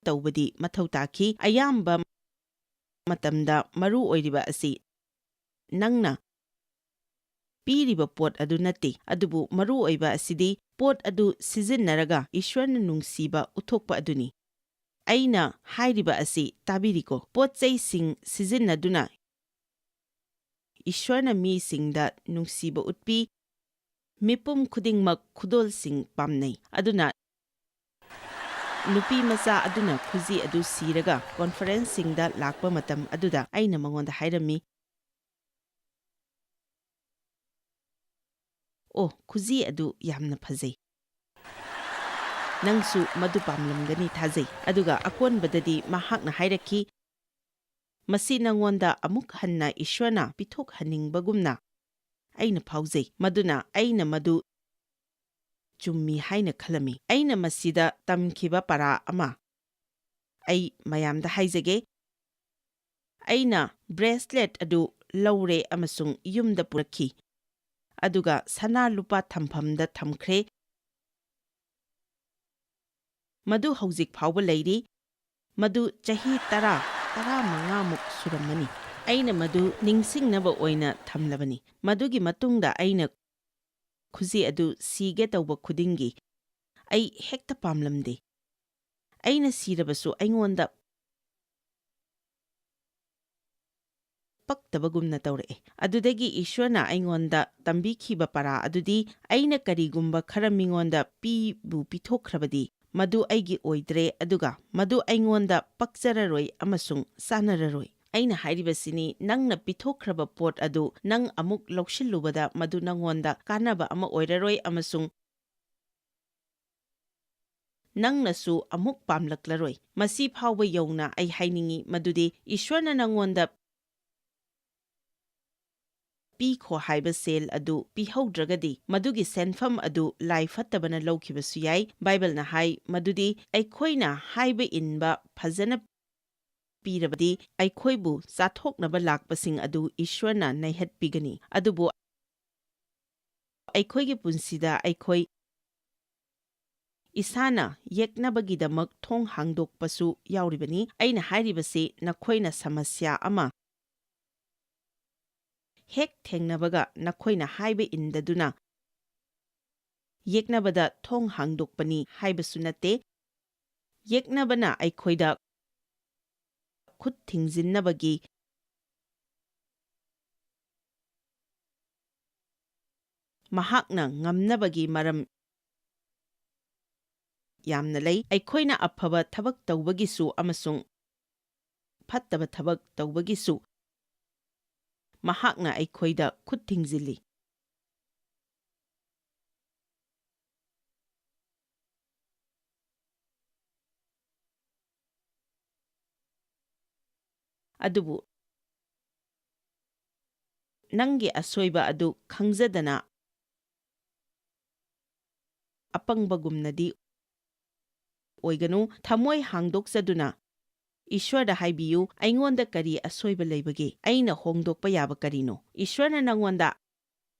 ꯇꯧꯕꯗꯤ ꯃꯊꯧ ꯇꯥꯈꯤ꯫ ꯑꯌꯥꯝꯕ ꯃꯇꯝꯗ ꯃꯔꯨ ꯑꯣꯏꯔꯤꯕ ꯑꯁꯤ ꯅꯪꯅ ꯄꯤꯔꯤꯕ ꯄꯣꯠ ꯑꯗꯨ ꯅꯠꯇꯦ, ꯑꯗꯨꯕꯨ ꯃꯔꯨ ꯑꯣꯏꯕ ꯑꯁꯤꯗꯤ ꯄꯣꯠ ꯑꯗꯨ ꯁꯤꯖꯤꯟꯅꯔꯒ ꯏꯁ꯭ꯋꯔꯅ ꯅꯨꯡꯁꯤꯕ ꯎꯠꯊꯣꯛꯄ ꯑꯗꯨꯅꯤ꯫ ꯑꯩꯅ ꯍꯥꯏꯔꯤꯕ ꯑꯁꯤ ꯇꯥꯕꯤꯔꯤꯀꯣ? ꯄꯣꯠ ꯆꯩꯁꯤꯡ ꯁꯤꯖꯤꯟꯅꯗꯨꯅ ꯏꯁ꯭ꯋꯔꯅ ꯃꯤꯁꯤꯡꯗ ꯅꯨꯡꯁꯤꯕ ꯎꯠꯄꯤ꯫ ꯃꯤꯄꯨꯝ ꯈꯨꯗꯤꯡꯃꯛ ꯈꯨꯗꯣꯜꯁꯤꯡ ꯄꯥꯝꯅꯩ꯫ ꯑꯗꯨꯅ ꯅꯨꯄꯤ ꯃꯆꯥ ꯑꯗꯨꯅ ꯈꯨꯖꯤ ꯑꯗꯨ ꯁꯤꯔꯒ ꯀꯣꯟꯐꯔꯦꯟꯁꯁꯤꯡꯗ ꯂꯥꯛꯄ ꯃꯇꯝ ꯑꯗꯨꯗ ꯑꯩꯅ ꯃꯉꯣꯟꯗ ꯍꯥꯏꯔꯝꯃꯤ, "ꯑꯣ, ꯈꯨꯖꯤ ꯑꯗꯨ ꯌꯥꯝꯅ ꯐꯖꯩ꯫ ꯅꯪꯁꯨ ꯃꯗꯨ ꯄꯥꯝꯂꯝꯒꯅꯤ ꯊꯥꯖꯩ"꯫ ꯑꯗꯨꯒ ꯑꯀꯣꯟꯕꯗꯗꯤ ꯃꯍꯥꯛꯅ ꯍꯥꯏꯔꯛꯈꯤ, "ꯃꯁꯤ ꯅꯉꯣꯟꯗ ꯑꯃꯨꯛ ꯍꯟꯅ ꯏꯁ꯭ꯋꯔꯅ ꯄꯤꯊꯣꯛꯍꯟꯅꯤꯡꯕꯒꯨꯝꯅ ꯑꯩꯅ ꯐꯥꯎꯖꯩ꯫ ꯃꯗꯨꯅ ꯑꯩꯅ ꯃꯗꯨ ꯆꯨꯝꯃꯤ ꯍꯥꯏꯅ ꯈꯜꯂꯝꯃꯤ꯫ ꯑꯩꯅ ꯃꯁꯤꯗ ꯇꯝꯈꯤꯕ ꯄꯔꯥ ꯑꯃ ꯑꯩ ꯃꯌꯥꯝꯗ ꯍꯥꯏꯖꯒꯦ꯫ ꯑꯩꯅ ꯕ꯭ꯔꯦꯁꯂꯦꯠ ꯑꯗꯨ ꯂꯧꯔꯦ ꯑꯃꯁꯨꯡ ꯌꯨꯝꯗ ꯄꯨꯔꯛꯈꯤ꯫ ꯑꯗꯨꯒ ꯁꯅꯥ ꯂꯨꯄꯥ ꯊꯝꯐꯝꯗ ꯊꯝꯈ꯭ꯔꯦ꯫ ꯃꯗꯨ ꯍꯧꯖꯤꯛ ꯐꯥꯎꯕ ꯂꯩꯔꯤ꯫ ꯃꯗꯨ ꯆꯍꯤ ꯇꯔꯥ, ꯇꯔꯥꯃꯉꯥꯃꯨꯛ ꯁꯨꯔꯝꯃꯅꯤ꯫ ꯑꯩꯅ ꯃꯗꯨ ꯅꯤꯡꯁꯤꯡꯅꯕ ꯑꯣꯏꯅ ꯊꯝꯂꯕꯅꯤ꯫ ꯃꯗꯨꯒꯤ ꯃꯇꯨꯡꯗ ꯑꯩꯅ ꯈꯨꯖꯤ ꯑꯗꯨ ꯁꯤꯒꯦ ꯇꯧꯕ ꯈꯨꯗꯤꯡꯒꯤ ꯑꯩ ꯍꯦꯛꯇ ꯄꯥꯝꯂꯝꯗꯦ꯫ ꯑꯩꯅ ꯁꯤꯔꯕꯁꯨ ꯑꯩꯉꯣꯟꯗ ꯄꯛꯇꯕꯒꯨꯝꯅ ꯇꯧꯔꯛꯑꯦ꯫ ꯑꯗꯨꯗꯒꯤ ꯏꯁ꯭ꯋꯔꯅ ꯑꯩꯉꯣꯟꯗ ꯇꯝꯕꯤꯈꯤꯕ ꯄꯔꯥ ꯑꯗꯨꯗꯤ, ꯑꯩꯅ ꯀꯔꯤꯒꯨꯝꯕ ꯈꯔ ꯃꯤꯉꯣꯟꯗ ꯄꯤꯕꯨ ꯄꯤꯊꯣꯛꯈ꯭ꯔꯕꯗꯤ, ꯃꯗꯨ ꯑꯩꯒꯤ ꯑꯣꯏꯗ꯭ꯔꯦ, ꯑꯗꯨꯒ ꯃꯗꯨ ꯑꯩꯉꯣꯟꯗ ꯄꯛꯆꯔꯔꯣꯏ ꯑꯃꯁꯨꯡ ꯆꯥꯟꯅꯔꯔꯣꯏ꯫ ꯑꯩꯅ ꯍꯥꯏꯔꯤꯕꯁꯤꯅꯤ, ꯅꯪꯅ ꯄꯤꯊꯣꯛꯈ꯭ꯔꯕ ꯄꯣꯠ ꯑꯗꯨ ꯅꯪ ꯑꯃꯨꯛ ꯂꯧꯁꯤꯜꯂꯨꯕꯗ ꯃꯗꯨ ꯅꯉꯣꯟꯗ ꯀꯥꯟꯅꯕ ꯑꯃ ꯑꯣꯏꯔꯔꯣꯏ ꯑꯃꯁꯨꯡ ꯅꯪꯅꯁꯨ ꯑꯃꯨꯛ ꯄꯥꯝꯂꯛꯂꯔꯣꯏ꯫ ꯃꯁꯤ ꯐꯥꯎꯕ ꯌꯧꯅ ꯑꯩ ꯍꯥꯏꯅꯤꯡꯏ ꯃꯗꯨꯗꯤ ꯏꯁ꯭ꯋꯔꯅ ꯅꯉꯣꯟꯗ ꯄꯤꯈꯣ ꯍꯥꯏꯕ ꯁꯦꯜ ꯑꯗꯨ ꯄꯤꯍꯧꯗ꯭ꯔꯒꯗꯤ, ꯃꯗꯨꯒꯤ ꯁꯦꯟꯐꯝ ꯑꯗꯨ ꯂꯥꯏ ꯐꯠꯇꯕꯅ ꯂꯧꯈꯤꯕꯁꯨ ꯌꯥꯏ꯫ ꯕꯥꯏꯕꯜꯅ ꯍꯥꯏ ꯃꯗꯨꯗꯤ ꯑꯩꯈꯣꯏꯅ ꯍꯥꯏꯕ ꯏꯟꯕ ꯐꯖꯅ ꯄꯤꯔꯕꯗꯤ ꯑꯩꯈꯣꯏꯕꯨ ꯆꯥꯊꯣꯛꯅꯕ ꯂꯥꯛꯄꯁꯤꯡ ꯑꯗꯨ ꯏꯁ꯭ꯋꯔꯅ ꯅꯩꯍꯠꯄꯤꯒꯅꯤ꯫ ꯑꯗꯨꯕꯨ ꯑꯩꯈꯣꯏꯒꯤ ꯄꯨꯟꯁꯤꯗ ꯑꯩꯈꯣꯏ ꯏꯁꯥꯅ ꯌꯦꯛꯅꯕꯒꯤꯗꯃꯛ ꯊꯣꯡ ꯍꯥꯡꯗꯣꯛꯄꯁꯨ ꯌꯥꯎꯔꯤꯕꯅꯤ꯫ ꯑꯩꯅ ꯍꯥꯏꯔꯤꯕꯁꯤ ꯅꯈꯣꯏꯅ ꯁꯃꯁ꯭ꯌꯥ ꯑꯃ ꯍꯦꯛ ꯊꯦꯡꯅꯕꯒ ꯅꯈꯣꯏꯅ ꯍꯥꯏꯕ ꯏꯟꯗꯗꯨꯅ ꯌꯦꯛꯅꯕꯗ ꯊꯣꯡ ꯍꯥꯡꯗꯣꯛꯄꯅꯤ ꯍꯥꯏꯕꯁꯨ ꯅꯠꯇꯦ꯫ ꯌꯦꯛꯅꯕꯅ ꯑꯩꯈꯣꯏꯗ ꯈꯨꯠ ꯊꯤꯡꯖꯤꯟꯅꯕꯒꯤ ꯃꯍꯥꯛꯅ ꯉꯝꯅꯕꯒꯤ ꯃꯔꯝ ꯌꯥꯝꯅ ꯂꯩ꯫ ꯑꯩꯈꯣꯏꯅ ꯑꯐꯕ ꯊꯕꯛ ꯇꯧꯕꯒꯤꯁꯨ ꯑꯃꯁꯨꯡ ꯐꯠꯇꯕ ꯊꯕꯛ ꯇꯧꯕꯒꯤꯁꯨ ꯃꯍꯥꯛꯅ ꯑꯩꯈꯣꯏꯗ ꯈꯨꯠ ꯊꯤꯡꯖꯤꯜꯂꯤ꯫ ꯑꯗꯨꯕꯨ ꯅꯪꯒꯤ ꯑꯁꯣꯏꯕ ꯑꯗꯨ ꯈꯪꯖꯗꯅ ꯑꯄꯪꯕꯒꯨꯝꯅꯗꯤ ꯑꯣꯏꯒꯅꯨ꯫ ꯊꯃꯣꯏ ꯍꯥꯡꯗꯣꯛꯆꯗꯨꯅ ꯏꯁ꯭ꯋꯔꯗ ꯍꯥꯏꯕꯤꯌꯨ, "ꯑꯩꯉꯣꯟꯗ ꯀꯔꯤ ꯑꯁꯣꯏꯕ ꯂꯩꯕꯒꯦ? ꯑꯩꯅ ꯍꯣꯡꯗꯣꯛꯄ ꯌꯥꯕ ꯀꯔꯤꯅꯣ?" ꯏꯁ꯭ꯋꯔꯅ ꯅꯪꯉꯣꯟꯗ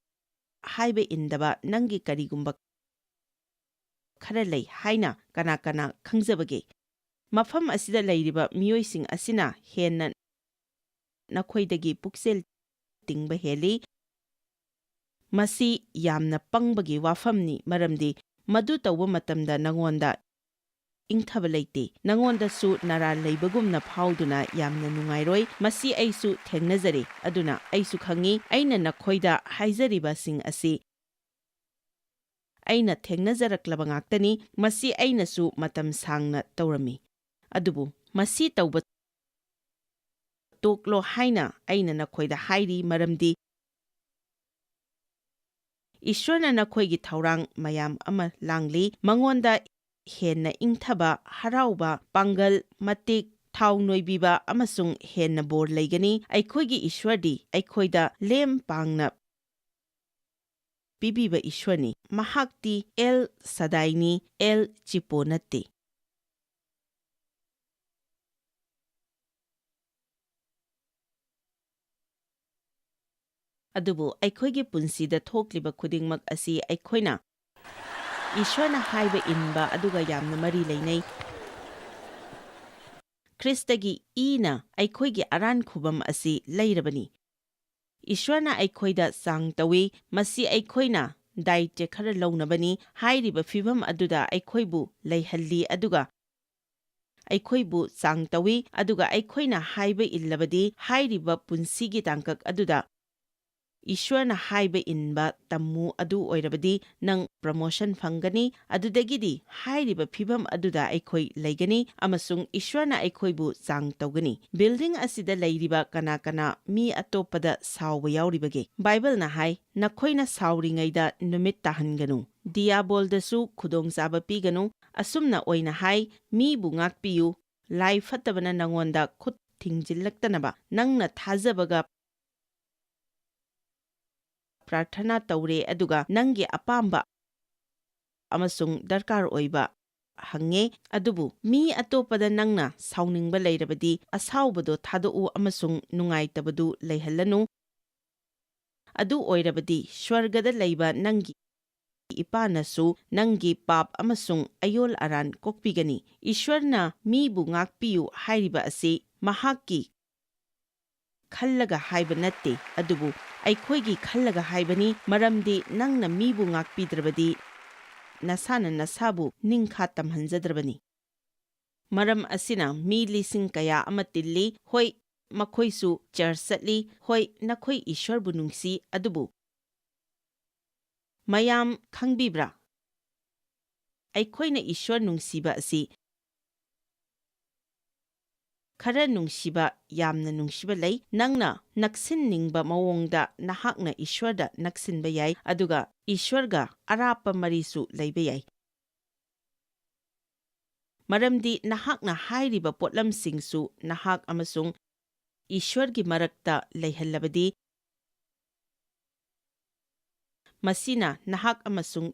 ꯍꯥꯏꯕ ꯏꯟꯗꯕ ꯅꯪꯒꯤ ꯀꯔꯤꯒꯨꯝꯕ ꯈꯔ ꯂꯩ ꯍꯥꯏꯅ ꯀꯅꯥ ꯀꯅꯥ ꯈꯪꯖꯕꯒꯦ? ꯃꯐꯝ ꯑꯁꯤꯗ ꯂꯩꯔꯤꯕ ꯃꯤꯑꯣꯏꯁꯤꯡ ꯑꯁꯤꯅ ꯍꯦꯟꯅ ꯅꯈꯣꯏꯗꯒꯤ ꯄꯨꯛꯆꯦꯜ ꯇꯤꯡꯕ ꯍꯦꯜꯂꯤ꯫ ꯃꯁꯤ ꯌꯥꯝꯅ ꯄꯪꯕꯒꯤ ꯋꯥꯐꯝꯅꯤ, ꯃꯔꯝꯗꯤ ꯃꯗꯨ ꯇꯧꯕ ꯃꯇꯝꯗ ꯅꯉꯣꯟꯗ ꯏꯪꯊꯕ ꯂꯩꯇꯦ꯫ ꯅꯉꯣꯟꯗꯁꯨ ꯅꯔꯥꯜ ꯂꯩꯕꯒꯨꯝꯅ ꯐꯥꯎꯗꯨꯅ ꯌꯥꯝꯅ ꯅꯨꯡꯉꯥꯏꯔꯣꯏ꯫ ꯃꯁꯤ ꯑꯩꯁꯨ ꯊꯦꯡꯅꯖꯔꯦ, ꯑꯗꯨꯅ ꯑꯩꯁꯨ ꯈꯪꯏ꯫ ꯑꯩꯅ ꯅꯈꯣꯏꯗ ꯍꯥꯏꯖꯔꯤꯕꯁꯤꯡ ꯑꯁꯤ ꯑꯩꯅ ꯊꯦꯡꯅꯖꯔꯛꯂꯕ ꯉꯥꯛꯇꯅꯤ꯫ ꯃꯁꯤ ꯑꯩꯅꯁꯨ ꯃꯇꯝ ꯁꯥꯡꯅ ꯇꯧꯔꯝꯃꯤ꯫ ꯑꯗꯨꯕꯨ ꯃꯁꯤ ꯇꯧꯕ ꯇꯣꯛꯂꯣ ꯍꯥꯏꯅ ꯑꯩꯅ ꯅꯈꯣꯏꯗ ꯍꯥꯏꯔꯤ, ꯃꯔꯝꯗꯤ ꯏꯁ꯭ꯋꯔꯅ ꯅꯈꯣꯏꯒꯤ ꯊꯧꯔꯥꯡ ꯃꯌꯥꯝ ꯑꯃ ꯂꯥꯡꯂꯤ꯫ ꯃꯉꯣꯟꯗ ꯍꯦꯟꯅ ꯏꯪꯊꯕ, ꯍꯔꯥꯎꯕ, ꯄꯥꯡꯒꯜ, ꯃꯇꯤꯛ, ꯊꯥꯎ ꯅꯣꯏꯕꯤꯕ ꯑꯃꯁꯨꯡ ꯍꯦꯟꯅ ꯕꯣꯔ ꯂꯩꯒꯅꯤ꯫ ꯑꯩꯈꯣꯏꯒꯤ ꯏꯁ꯭ꯋꯔꯗꯤ ꯑꯩꯈꯣꯏꯗ ꯂꯦꯝ ꯄꯥꯡꯅ ꯄꯤꯕꯤꯕ ꯏꯁ꯭ꯋꯔꯅꯤ꯫ ꯃꯍꯥꯛꯇꯤ ꯑꯦꯜ ꯁꯗꯥꯏꯅꯤ, ꯑꯦꯜ ꯆꯤꯄꯣ ꯅꯠꯇꯦ꯫ ꯑꯗꯨꯕꯨ ꯑꯩꯈꯣꯏꯒꯤ ꯄꯨꯟꯁꯤꯗ ꯊꯣꯛꯂꯤꯕ ꯈꯨꯗꯤꯡꯃꯛ ꯑꯁꯤ ꯑꯩꯈꯣꯏꯅ ꯏꯁ꯭ꯋꯔꯅ ꯍꯥꯏꯕ ꯏꯟꯕ ꯑꯗꯨꯒ ꯌꯥꯝꯅ ꯃꯔꯤ ꯂꯩꯅꯩ꯫ ꯈ꯭ꯔꯤꯁꯇꯒꯤ ꯏꯅ ꯑꯩꯈꯣꯏꯒꯤ ꯑꯔꯥꯟ ꯈꯨꯕꯝ ꯑꯁꯤ ꯂꯩꯔꯕꯅꯤ꯫ ꯏꯁ꯭ꯋꯔꯅ ꯑꯩꯈꯣꯏꯗ ꯆꯥꯡ ꯇꯧꯏ꯫ ꯃꯁꯤ ꯑꯩꯈꯣꯏꯅ ꯗꯥꯏꯇ꯭ꯌ ꯈꯔ ꯂꯧꯅꯕꯅꯤ꯫ ꯍꯥꯏꯔꯤꯕ ꯐꯤꯚꯝ ꯑꯗꯨꯗ ꯑꯩꯈꯣꯏꯕꯨ ꯂꯩꯍꯜꯂꯤ, ꯑꯗꯨꯒ ꯑꯩꯈꯣꯏꯕꯨ ꯆꯥꯡ ꯇꯧꯏ, ꯑꯗꯨꯒ ꯑꯩꯈꯣꯏꯅ ꯍꯥꯏꯕ ꯏꯜꯂꯕꯗꯤ, ꯍꯥꯏꯔꯤꯕ ꯄꯨꯟꯁꯤꯒꯤ ꯇꯥꯡꯀꯛ ꯑꯗꯨꯗ ꯏꯁ꯭ꯋꯔꯅ ꯍꯥꯏꯕ ꯏꯟꯕ ꯇꯝꯃꯨ, ꯑꯗꯨ ꯑꯣꯏꯔꯕꯗꯤ ꯅꯪ ꯄ꯭ꯔꯃꯣꯁꯟ ꯐꯪꯒꯅꯤ꯫ ꯑꯗꯨꯗꯒꯤꯗꯤ ꯍꯥꯏꯔꯤꯕ ꯐꯤꯚꯝ ꯑꯗꯨꯗ ꯑꯩꯈꯣꯏ ꯂꯩꯒꯅꯤ ꯑꯃꯁꯨꯡ ꯏꯁ꯭ꯋꯔꯅ ꯑꯩꯈꯣꯏꯕꯨ ꯆꯥꯡ ꯇꯧꯒꯅꯤ꯫ ꯕꯤꯜꯗꯤꯡ ꯑꯁꯤꯗ ꯂꯩꯔꯤꯕ ꯀꯅꯥ ꯀꯅꯥ ꯃꯤ ꯑꯇꯣꯞꯄꯗ ꯁꯥꯎꯕ ꯌꯥꯎꯔꯤꯕꯒꯦ? ꯕꯥꯏꯕꯜꯅ ꯍꯥꯏ, "ꯅꯈꯣꯏꯅ ꯁꯥꯎꯔꯤꯉꯩꯗ ꯅꯨꯃꯤꯠ ꯇꯥꯍꯟꯒꯅꯨ, ꯗꯤꯌꯥꯕꯣꯜꯗꯁꯨ ꯈꯨꯗꯣꯡꯆꯥꯕ ꯄꯤꯒꯅꯨ꯫ ꯑꯁꯨꯝꯅ ꯑꯣꯏꯅ ꯍꯥꯏ, ꯃꯤꯕꯨ ꯉꯥꯛꯄꯤꯌꯨ, ꯂꯥꯏ ꯐꯠꯇꯕꯅ ꯅꯉꯣꯟꯗ ꯈꯨꯠ ꯊꯤꯡꯖꯤꯜꯂꯛꯇꯅꯕ꯫ ꯅꯪꯅ ꯊꯥꯖꯕꯒ ꯄ꯭ꯔꯥꯔꯊꯅꯥ ꯇꯧꯔꯦ, ꯑꯗꯨꯒ ꯅꯪꯒꯤ ꯑꯄꯥꯝꯕ ꯑꯃꯁꯨꯡ ꯗꯔꯀꯥꯔ ꯑꯣꯏꯕ ꯍꯪꯉꯦ, ꯑꯗꯨꯕꯨ ꯃꯤ ꯑꯇꯣꯞꯄꯗ ꯅꯪꯅ ꯁꯥꯎꯅꯤꯡꯕ ꯂꯩꯔꯕꯗꯤ, ꯑꯁꯥꯎꯕꯗꯣ ꯊꯥꯗꯣꯛꯎ ꯑꯃꯁꯨꯡ ꯅꯨꯡꯉꯥꯏꯇꯕꯗꯨ ꯂꯩꯍꯜꯂꯅꯨ꯫ ꯑꯗꯨ ꯑꯣꯏꯔꯕꯗꯤ ꯁ꯭ꯋꯔꯒꯗ ꯂꯩꯕ ꯅꯪꯒꯤ ꯏꯄꯥꯅꯁꯨ ꯅꯪꯒꯤ ꯄꯥꯞ ꯑꯃꯁꯨꯡ ꯑꯌꯣꯜ ꯑꯔꯥꯟ ꯀꯣꯛꯄꯤꯒꯅꯤ꯫ ꯏꯁ꯭ꯋꯔꯅ ꯃꯤꯕꯨ ꯉꯥꯛꯄꯤꯌꯨ ꯍꯥꯏꯔꯤꯕ ꯑꯁꯤ ꯃꯍꯥꯛꯀꯤ ꯈꯜꯂꯒ ꯍꯥꯏꯕ ꯅꯠꯇꯦ, ꯑꯗꯨꯕꯨ ꯑꯩꯈꯣꯏꯒꯤ ꯈꯜꯂꯒ ꯍꯥꯏꯕꯅꯤ, ꯃꯔꯝꯗꯤ ꯅꯪꯅ ꯃꯤꯕꯨ ꯉꯥꯛꯄꯤꯗ꯭ꯔꯕꯗꯤ ꯅꯁꯥꯅ ꯅꯁꯥꯕꯨ ꯅꯤꯡꯈꯥ ꯇꯝꯍꯟꯖꯗ꯭ꯔꯕꯅꯤ꯫ ꯃꯔꯝ ꯑꯁꯤꯅ ꯃꯤ ꯂꯤꯁꯤꯡ ꯀꯌꯥ ꯑꯃ ꯇꯤꯜꯂꯤ, ꯍꯣꯏ, ꯃꯈꯣꯏꯁꯨ ꯆꯔꯆ ꯆꯠꯂꯤ, ꯍꯣꯏ, ꯅꯈꯣꯏ ꯏꯁ꯭ꯋꯔꯕꯨ ꯅꯨꯡꯁꯤ, ꯑꯗꯨꯕꯨ ꯃꯌꯥꯝ ꯈꯪꯕꯤꯕ꯭ꯔꯥ? ꯑꯩꯈꯣꯏꯅ ꯏꯁ꯭ꯋꯔ ꯅꯨꯡꯁꯤꯕ ꯑꯁꯤ ꯈꯔ ꯅꯨꯡꯁꯤꯕ, ꯌꯥꯝꯅ ꯅꯨꯡꯁꯤꯕ ꯂꯩ꯫ ꯅꯪꯅ ꯅꯛꯁꯤꯟꯅꯤꯡꯕ ꯃꯑꯣꯡꯗ ꯅꯍꯥꯛꯅ ꯏꯁ꯭ꯋꯔꯗ ꯅꯛꯁꯤꯟꯕ ꯌꯥꯏ, ꯑꯗꯨꯒ ꯏꯁ꯭ꯋꯔꯒ ꯑꯔꯥꯞꯄ ꯃꯔꯤꯁꯨ ꯂꯩꯕ ꯌꯥꯏ꯫ ꯃꯔꯝꯗꯤ ꯅꯍꯥꯛꯅ ꯍꯥꯏꯔꯤꯕ ꯄꯣꯠꯂꯝꯁꯤꯡꯁꯨ ꯅꯍꯥꯛ ꯑꯃꯁꯨꯡ ꯏꯁ꯭ꯋꯔꯒꯤ ꯃꯔꯛꯇ ꯂꯩꯍꯜꯂꯕꯗꯤ, ꯃꯁꯤꯅ ꯅꯍꯥꯛ ꯑꯃꯁꯨꯡ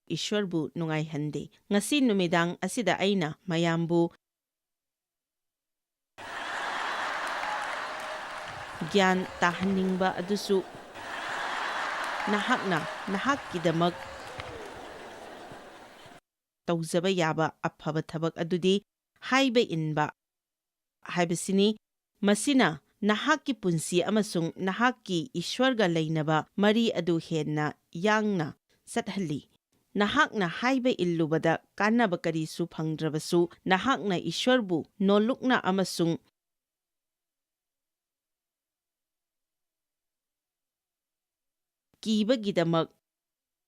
ꯏꯁ꯭ꯋꯔꯕꯨ ꯅꯨꯡꯉꯥꯏꯍꯟꯗꯦ꯫ ꯉꯁꯤ ꯅꯨꯃꯤꯗꯥꯡ ꯑꯁꯤꯗ ꯑꯩꯅ ꯃꯌꯥꯝꯕꯨ ꯒ꯭ꯌꯥꯟ ꯇꯥꯍꯟꯅꯤꯡꯕ ꯑꯗꯨꯁꯨ ꯅꯍꯥꯛꯅ ꯅꯍꯥꯛꯀꯤꯗꯃꯛ ꯇꯧꯖꯕ ꯌꯥꯕ ꯑꯐꯕ ꯊꯕꯛ ꯑꯗꯨꯗꯤ ꯍꯥꯏꯕ ꯏꯟꯕ ꯍꯥꯏꯕꯁꯤꯅꯤ꯫ ꯃꯁꯤꯅ ꯅꯍꯥꯛꯀꯤ ꯄꯨꯟꯁꯤ ꯑꯃꯁꯨꯡ ꯅꯍꯥꯛꯀꯤ ꯏꯁ꯭ꯋꯔꯒ ꯂꯩꯅꯕ ꯃꯔꯤ ꯑꯗꯨ ꯍꯦꯟꯅ ꯌꯥꯡꯅ ꯆꯠꯍꯜꯂꯤ꯫ ꯅꯍꯥꯛꯅ ꯍꯥꯏꯕ ꯏꯜꯂꯨꯕꯗ ꯀꯥꯟꯅꯕ ꯀꯔꯤꯁꯨ ꯐꯪꯗ꯭ꯔꯕꯁꯨ, ꯅꯍꯥꯛꯅ ꯏꯁ꯭ꯋꯔꯕꯨ ꯅꯣꯜꯂꯨꯛꯅ ꯑꯃꯁꯨꯡ ꯀꯤꯕꯒꯤꯗꯃꯛ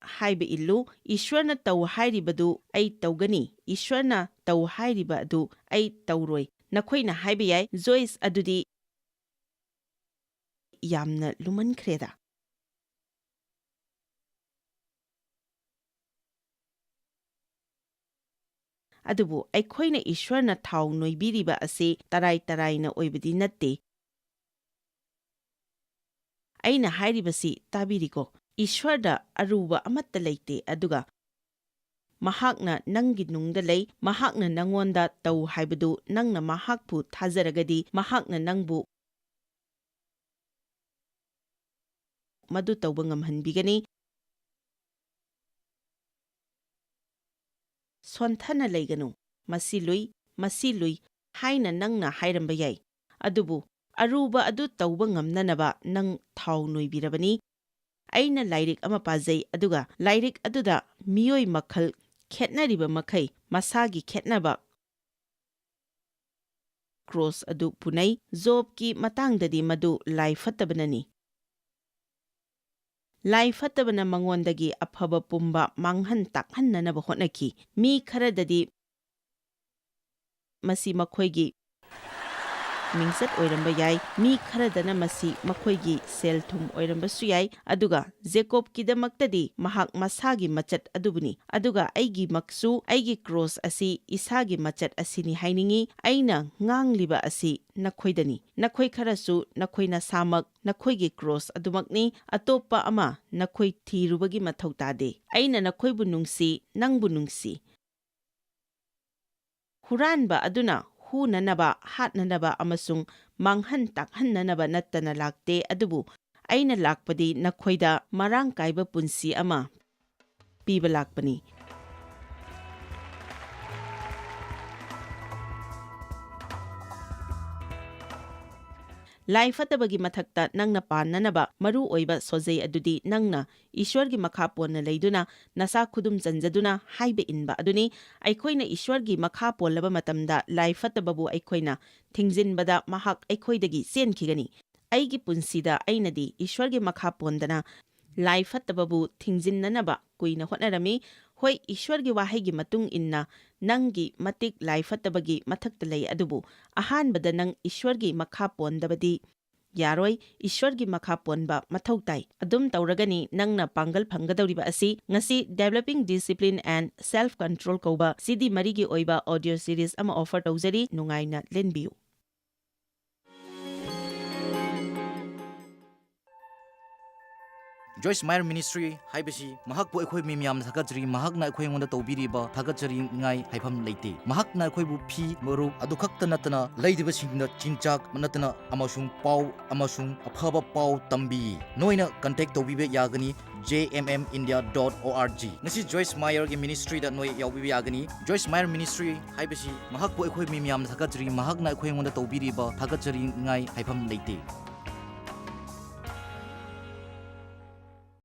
ꯍꯥꯏꯕ ꯏꯜꯂꯨ꯫ "ꯏꯁ꯭ꯋꯔꯅ ꯇꯧ ꯍꯥꯏꯔꯤꯕꯗꯨ ꯑꯩ ꯇꯧꯒꯅꯤ, ꯏꯁ꯭ꯋꯔꯅ ꯇꯧ ꯍꯥꯏꯔꯤꯕ ꯑꯗꯨ ꯑꯩ ꯇꯧꯔꯣꯏ꯫" ꯅꯈꯣꯏꯅ ꯍꯥꯏꯕ ꯌꯥꯏ, "ꯖꯣꯏꯁ, ꯑꯗꯨꯗꯤ ꯌꯥꯝꯅ ꯂꯨꯃꯟꯈ꯭ꯔꯦꯗ꯫" ꯑꯗꯨꯕꯨ ꯑꯩꯈꯣꯏꯅ ꯏꯁ꯭ꯋꯔꯅ ꯊꯥꯎ ꯅꯣꯏꯕꯤꯔꯤꯕ ꯑꯁꯤ ꯇꯔꯥꯏ ꯇꯔꯥꯏꯅ ꯑꯣꯏꯕꯗꯤ ꯅꯠꯇꯦ꯫ ꯑꯩꯅ ꯍꯥꯏꯔꯤꯕꯁꯤ ꯇꯥꯕꯤꯔꯤꯀꯣ? ꯏꯁ꯭ꯋꯔꯗ ꯑꯔꯨꯕ ꯑꯃꯠꯇ ꯂꯩꯇꯦ, ꯑꯗꯨꯒ ꯃꯍꯥꯛꯅ ꯅꯪꯒꯤ ꯅꯨꯡꯗ ꯂꯩ, ꯃꯍꯥꯛꯅ ꯅꯪꯉꯣꯟꯗ ꯇꯧ ꯍꯥꯏꯕꯗꯨ ꯅꯪꯅ ꯃꯍꯥꯛꯄꯨ ꯊꯥꯖꯔꯒꯗꯤ ꯃꯍꯥꯛꯅ ꯅꯪꯕꯨ ꯃꯗꯨ ꯇꯧꯕ ꯉꯝꯍꯟꯕꯤꯒꯅꯤ꯫ "ꯁꯣꯟꯊꯅ ꯂꯩꯒꯅꯨ, ꯃꯁꯤ ꯂꯨꯏ, ꯃꯁꯤ ꯂꯨꯏ" ꯍꯥꯏꯅ ꯅꯪꯅ ꯍꯥꯏꯔꯝꯕ ꯌꯥꯏ, ꯑꯗꯨꯕꯨ ꯑꯔꯨꯕ ꯑꯗꯨ ꯇꯧꯕ ꯉꯝꯅꯅꯕ ꯅꯪ ꯊꯥꯎ ꯅꯣꯏꯕꯤꯔꯕꯅꯤ꯫ ꯑꯩꯅ ꯂꯥꯏꯔꯤꯛ ꯑꯃ ꯄꯥꯖꯩ, ꯑꯗꯨꯒ ꯂꯥꯏꯔꯤꯛ ꯑꯗꯨꯗ ꯃꯤꯑꯣꯏ ꯃꯈꯜ ꯈꯦꯠꯅꯔꯤꯕ ꯃꯈꯩ ꯃꯁꯥꯒꯤ ꯈꯦꯠꯅꯕ ꯀ꯭ꯔꯣꯁ ꯑꯗꯨ ꯄꯨꯅꯩ꯫ ꯖꯣꯕꯀꯤ ꯃꯇꯥꯡꯗꯗꯤ ꯃꯗꯨ ꯂꯥꯏ ꯐꯠꯇꯕꯅꯅꯤ꯫ ꯂꯥꯏ ꯐꯠꯇꯕꯅ ꯃꯉꯣꯟꯗꯒꯤ ꯑꯐꯕ ꯄꯨꯝꯕ ꯃꯥꯡꯍꯟ ꯇꯥꯛꯍꯟꯅꯅꯕ ꯍꯣꯠꯅꯈꯤ꯫ ꯃꯤ ꯈꯔꯗꯗꯤ ꯃꯁꯤ ꯃꯈꯣꯏꯒꯤ ꯃꯤꯡꯆꯠ ꯑꯣꯏꯔꯝꯕ ꯌꯥꯏ, ꯃꯤ ꯈꯔꯗꯅ ꯃꯁꯤ ꯃꯈꯣꯏꯒꯤ ꯁꯦꯜ ꯊꯨꯝ ꯑꯣꯏꯔꯝꯕꯁꯨ ꯌꯥꯏ, ꯑꯗꯨꯒ ꯖꯦꯀꯣꯕꯀꯤꯗꯃꯛꯇꯗꯤ ꯃꯍꯥꯛ ꯃꯁꯥꯒꯤ ꯃꯆꯠ ꯑꯗꯨꯕꯨꯅꯤ, ꯑꯗꯨꯒ ꯑꯩꯒꯤꯃꯛꯁꯨ ꯑꯩꯒꯤ ꯀ꯭ꯔꯣꯁ ꯑꯁꯤ ꯏꯁꯥꯒꯤ ꯃꯆꯠ ꯑꯁꯤꯅꯤ ꯍꯥꯏꯅꯤꯡꯏ꯫ ꯑꯩꯅ ꯉꯥꯡꯂꯤꯕ ꯑꯁꯤ ꯅꯈꯣꯏꯗꯅꯤ꯫ ꯅꯈꯣꯏ ꯈꯔꯁꯨ ꯅꯈꯣꯏ ꯅꯁꯥꯃꯛ ꯅꯈꯣꯏꯒꯤ ꯀ꯭ꯔꯣꯁ ꯑꯗꯨꯃꯛꯅꯤ, ꯑꯇꯣꯞꯄ ꯑꯃ ꯅꯈꯣꯏ ꯊꯤꯔꯨꯕꯒꯤ ꯃꯊꯧ ꯇꯥꯗꯦ꯫ ꯑꯩꯅ ꯅꯈꯣꯏꯕꯨ ꯅꯨꯡꯁꯤ, ꯅꯪꯕꯨ ꯅꯨꯡꯁꯤ꯫ ꯍꯨꯔꯥꯟꯕ ꯑꯗꯨꯅ ꯍꯨꯅꯅꯕ, ꯍꯥꯠꯅꯅꯕ ꯑꯃꯁꯨꯡ ꯃꯥꯡꯍꯟ ꯇꯥꯛꯍꯟꯅꯅꯕ ꯅꯠꯇꯅ ꯂꯥꯛꯇꯦ, ꯑꯗꯨꯕꯨ ꯑꯩꯅ ꯂꯥꯛꯄꯗꯤ ꯅꯈꯣꯏꯗ ꯃꯔꯥꯡ ꯀꯥꯏꯕ ꯄꯨꯟꯁꯤ ꯑꯃ ꯄꯤꯕ ꯂꯥꯛꯄꯅꯤ꯫ ꯂꯥꯏ ꯐꯠꯇꯕꯒꯤ ꯃꯊꯛꯇ ꯅꯪꯅ ꯄꯥꯟꯅꯅꯕ ꯃꯔꯨ ꯑꯣꯏꯕ ꯁꯣꯖꯩ ꯑꯗꯨꯗꯤ ꯅꯪꯅ ꯏꯁ꯭ꯋꯔꯒꯤ ꯃꯈꯥ ꯄꯣꯟꯅ ꯂꯩꯗꯨꯅ ꯅꯁꯥ ꯈꯨꯗꯨꯝ ꯆꯟꯖꯗꯨꯅ ꯍꯥꯏꯕ ꯏꯟꯕ ꯑꯗꯨꯅꯤ꯫ ꯑꯩꯈꯣꯏꯅ ꯏꯁ꯭ꯋꯔꯒꯤ ꯃꯈꯥ ꯄꯣꯜꯂꯕ ꯃꯇꯝꯗ ꯂꯥꯏ ꯐꯠꯇꯕꯕꯨ ꯑꯩꯈꯣꯏꯅ ꯊꯤꯡꯖꯤꯟꯕꯗ ꯃꯍꯥꯛ ꯑꯩꯈꯣꯏꯗꯒꯤ ꯆꯦꯟꯈꯤꯒꯅꯤ꯫ ꯑꯩꯒꯤ ꯄꯨꯟꯁꯤꯗ ꯑꯩꯅꯗꯤ ꯏꯁ꯭ꯋꯔꯒꯤ ꯃꯈꯥ ꯄꯣꯟꯗꯅ ꯂꯥꯏ ꯐꯠꯇꯕꯕꯨ ꯊꯤꯡꯖꯤꯟꯅꯅꯕ ꯀꯨꯏꯅ ꯍꯣꯠꯅꯔꯝꯃꯤ꯫ ꯍꯣꯏ, ꯏꯁ꯭ꯋꯔꯒꯤ ꯋꯥꯍꯩꯒꯤ ꯃꯇꯨꯡ ꯏꯟꯅ ꯅꯪꯒꯤ ꯃꯇꯤꯛ ꯂꯥꯏ ꯐꯠꯇꯕꯒꯤ ꯃꯊꯛꯇ ꯂꯩ, ꯑꯗꯨꯕꯨ ꯑꯍꯥꯟꯕꯗ ꯅꯪ ꯏꯁ꯭ꯋꯔꯒꯤ ꯃꯈꯥ ꯄꯣꯟꯗꯕꯗꯤ ꯌꯥꯔꯣꯏ, ꯏꯁ꯭ꯋꯔꯒꯤ ꯃꯈꯥ ꯄꯣꯟꯕ ꯃꯊꯧ ꯇꯥꯏ꯫ ꯑꯗꯨꯝ ꯇꯧꯔꯒꯅꯤ ꯅꯪꯅ ꯄꯥꯡꯒꯜ ꯐꯪꯒꯗꯧꯔꯤꯕ ꯑꯁꯤ꯫ ꯉꯁꯤ Developing Discipline and Self Control ꯀꯧꯕ ꯁꯤꯗꯤ ꯃꯔꯤꯒꯤ ꯑꯣꯏꯕ audio series ꯑꯃ offer ꯇꯧꯖꯔꯤ, ꯅꯨꯡꯉꯥꯏꯅ ꯂꯦꯟꯕꯤꯌꯨ꯫ Joyce Meyer Ministry ꯍꯥꯏꯕꯁꯤ ꯃꯍꯥꯛꯄꯨ ꯑꯩꯈꯣꯏ ꯃꯤ ꯃꯌꯥꯝꯅ ꯊꯥꯒꯠꯆꯔꯤ꯫ ꯃꯍꯥꯛꯅ ꯑꯩꯈꯣꯏ ꯑꯩꯉꯣꯟꯗ ꯇꯧꯕꯤꯔꯤꯕ ꯊꯥꯒꯠꯆꯔꯤꯉꯥꯏ ꯍꯥꯏꯐꯝ ꯂꯩꯇꯦ꯫ ꯃꯍꯥꯛꯅ ꯑꯩꯈꯣꯏꯕꯨ ꯐꯤ, ꯃꯔꯨꯞ ꯑꯗꯨ ꯈꯛꯇ ꯅꯠꯇꯅ ꯂꯩꯗꯕꯁꯤꯡꯗ ꯆꯤꯟꯖꯥꯛ ꯅꯠꯇꯅ ꯑꯃꯁꯨꯡ ꯄꯥꯎ ꯑꯃꯁꯨꯡ ꯑꯐꯕ ꯄꯥꯎ ꯇꯝꯕꯤ꯫ ꯅꯣꯏꯅ contact ꯇꯧꯕꯤꯕ ꯌꯥꯒꯅꯤ J M M India dot O R G꯫ ꯉꯁꯤ Joyce Meyer ꯒꯤ ministry ꯗ ꯅꯣꯏ ꯌꯥꯎꯕꯤꯕ ꯌꯥꯒꯅꯤ꯫ Joyce Meyer Ministry ꯍꯥꯏꯕꯁꯤ ꯃꯍꯥꯛꯄꯨ ꯑꯩꯈꯣꯏ ꯃꯤ ꯃꯌꯥꯝꯅ ꯊꯥꯒꯠꯆꯔꯤ꯫ ꯃꯍꯥꯛꯅ ꯑꯩꯈꯣꯏ ꯑꯩꯉꯣꯟꯗ ꯇꯧꯕꯤꯔꯤꯕ ꯊꯥꯒꯠꯆꯔꯤꯉꯥꯏ ꯍꯥꯏꯐꯝ ꯂꯩꯇꯦ꯫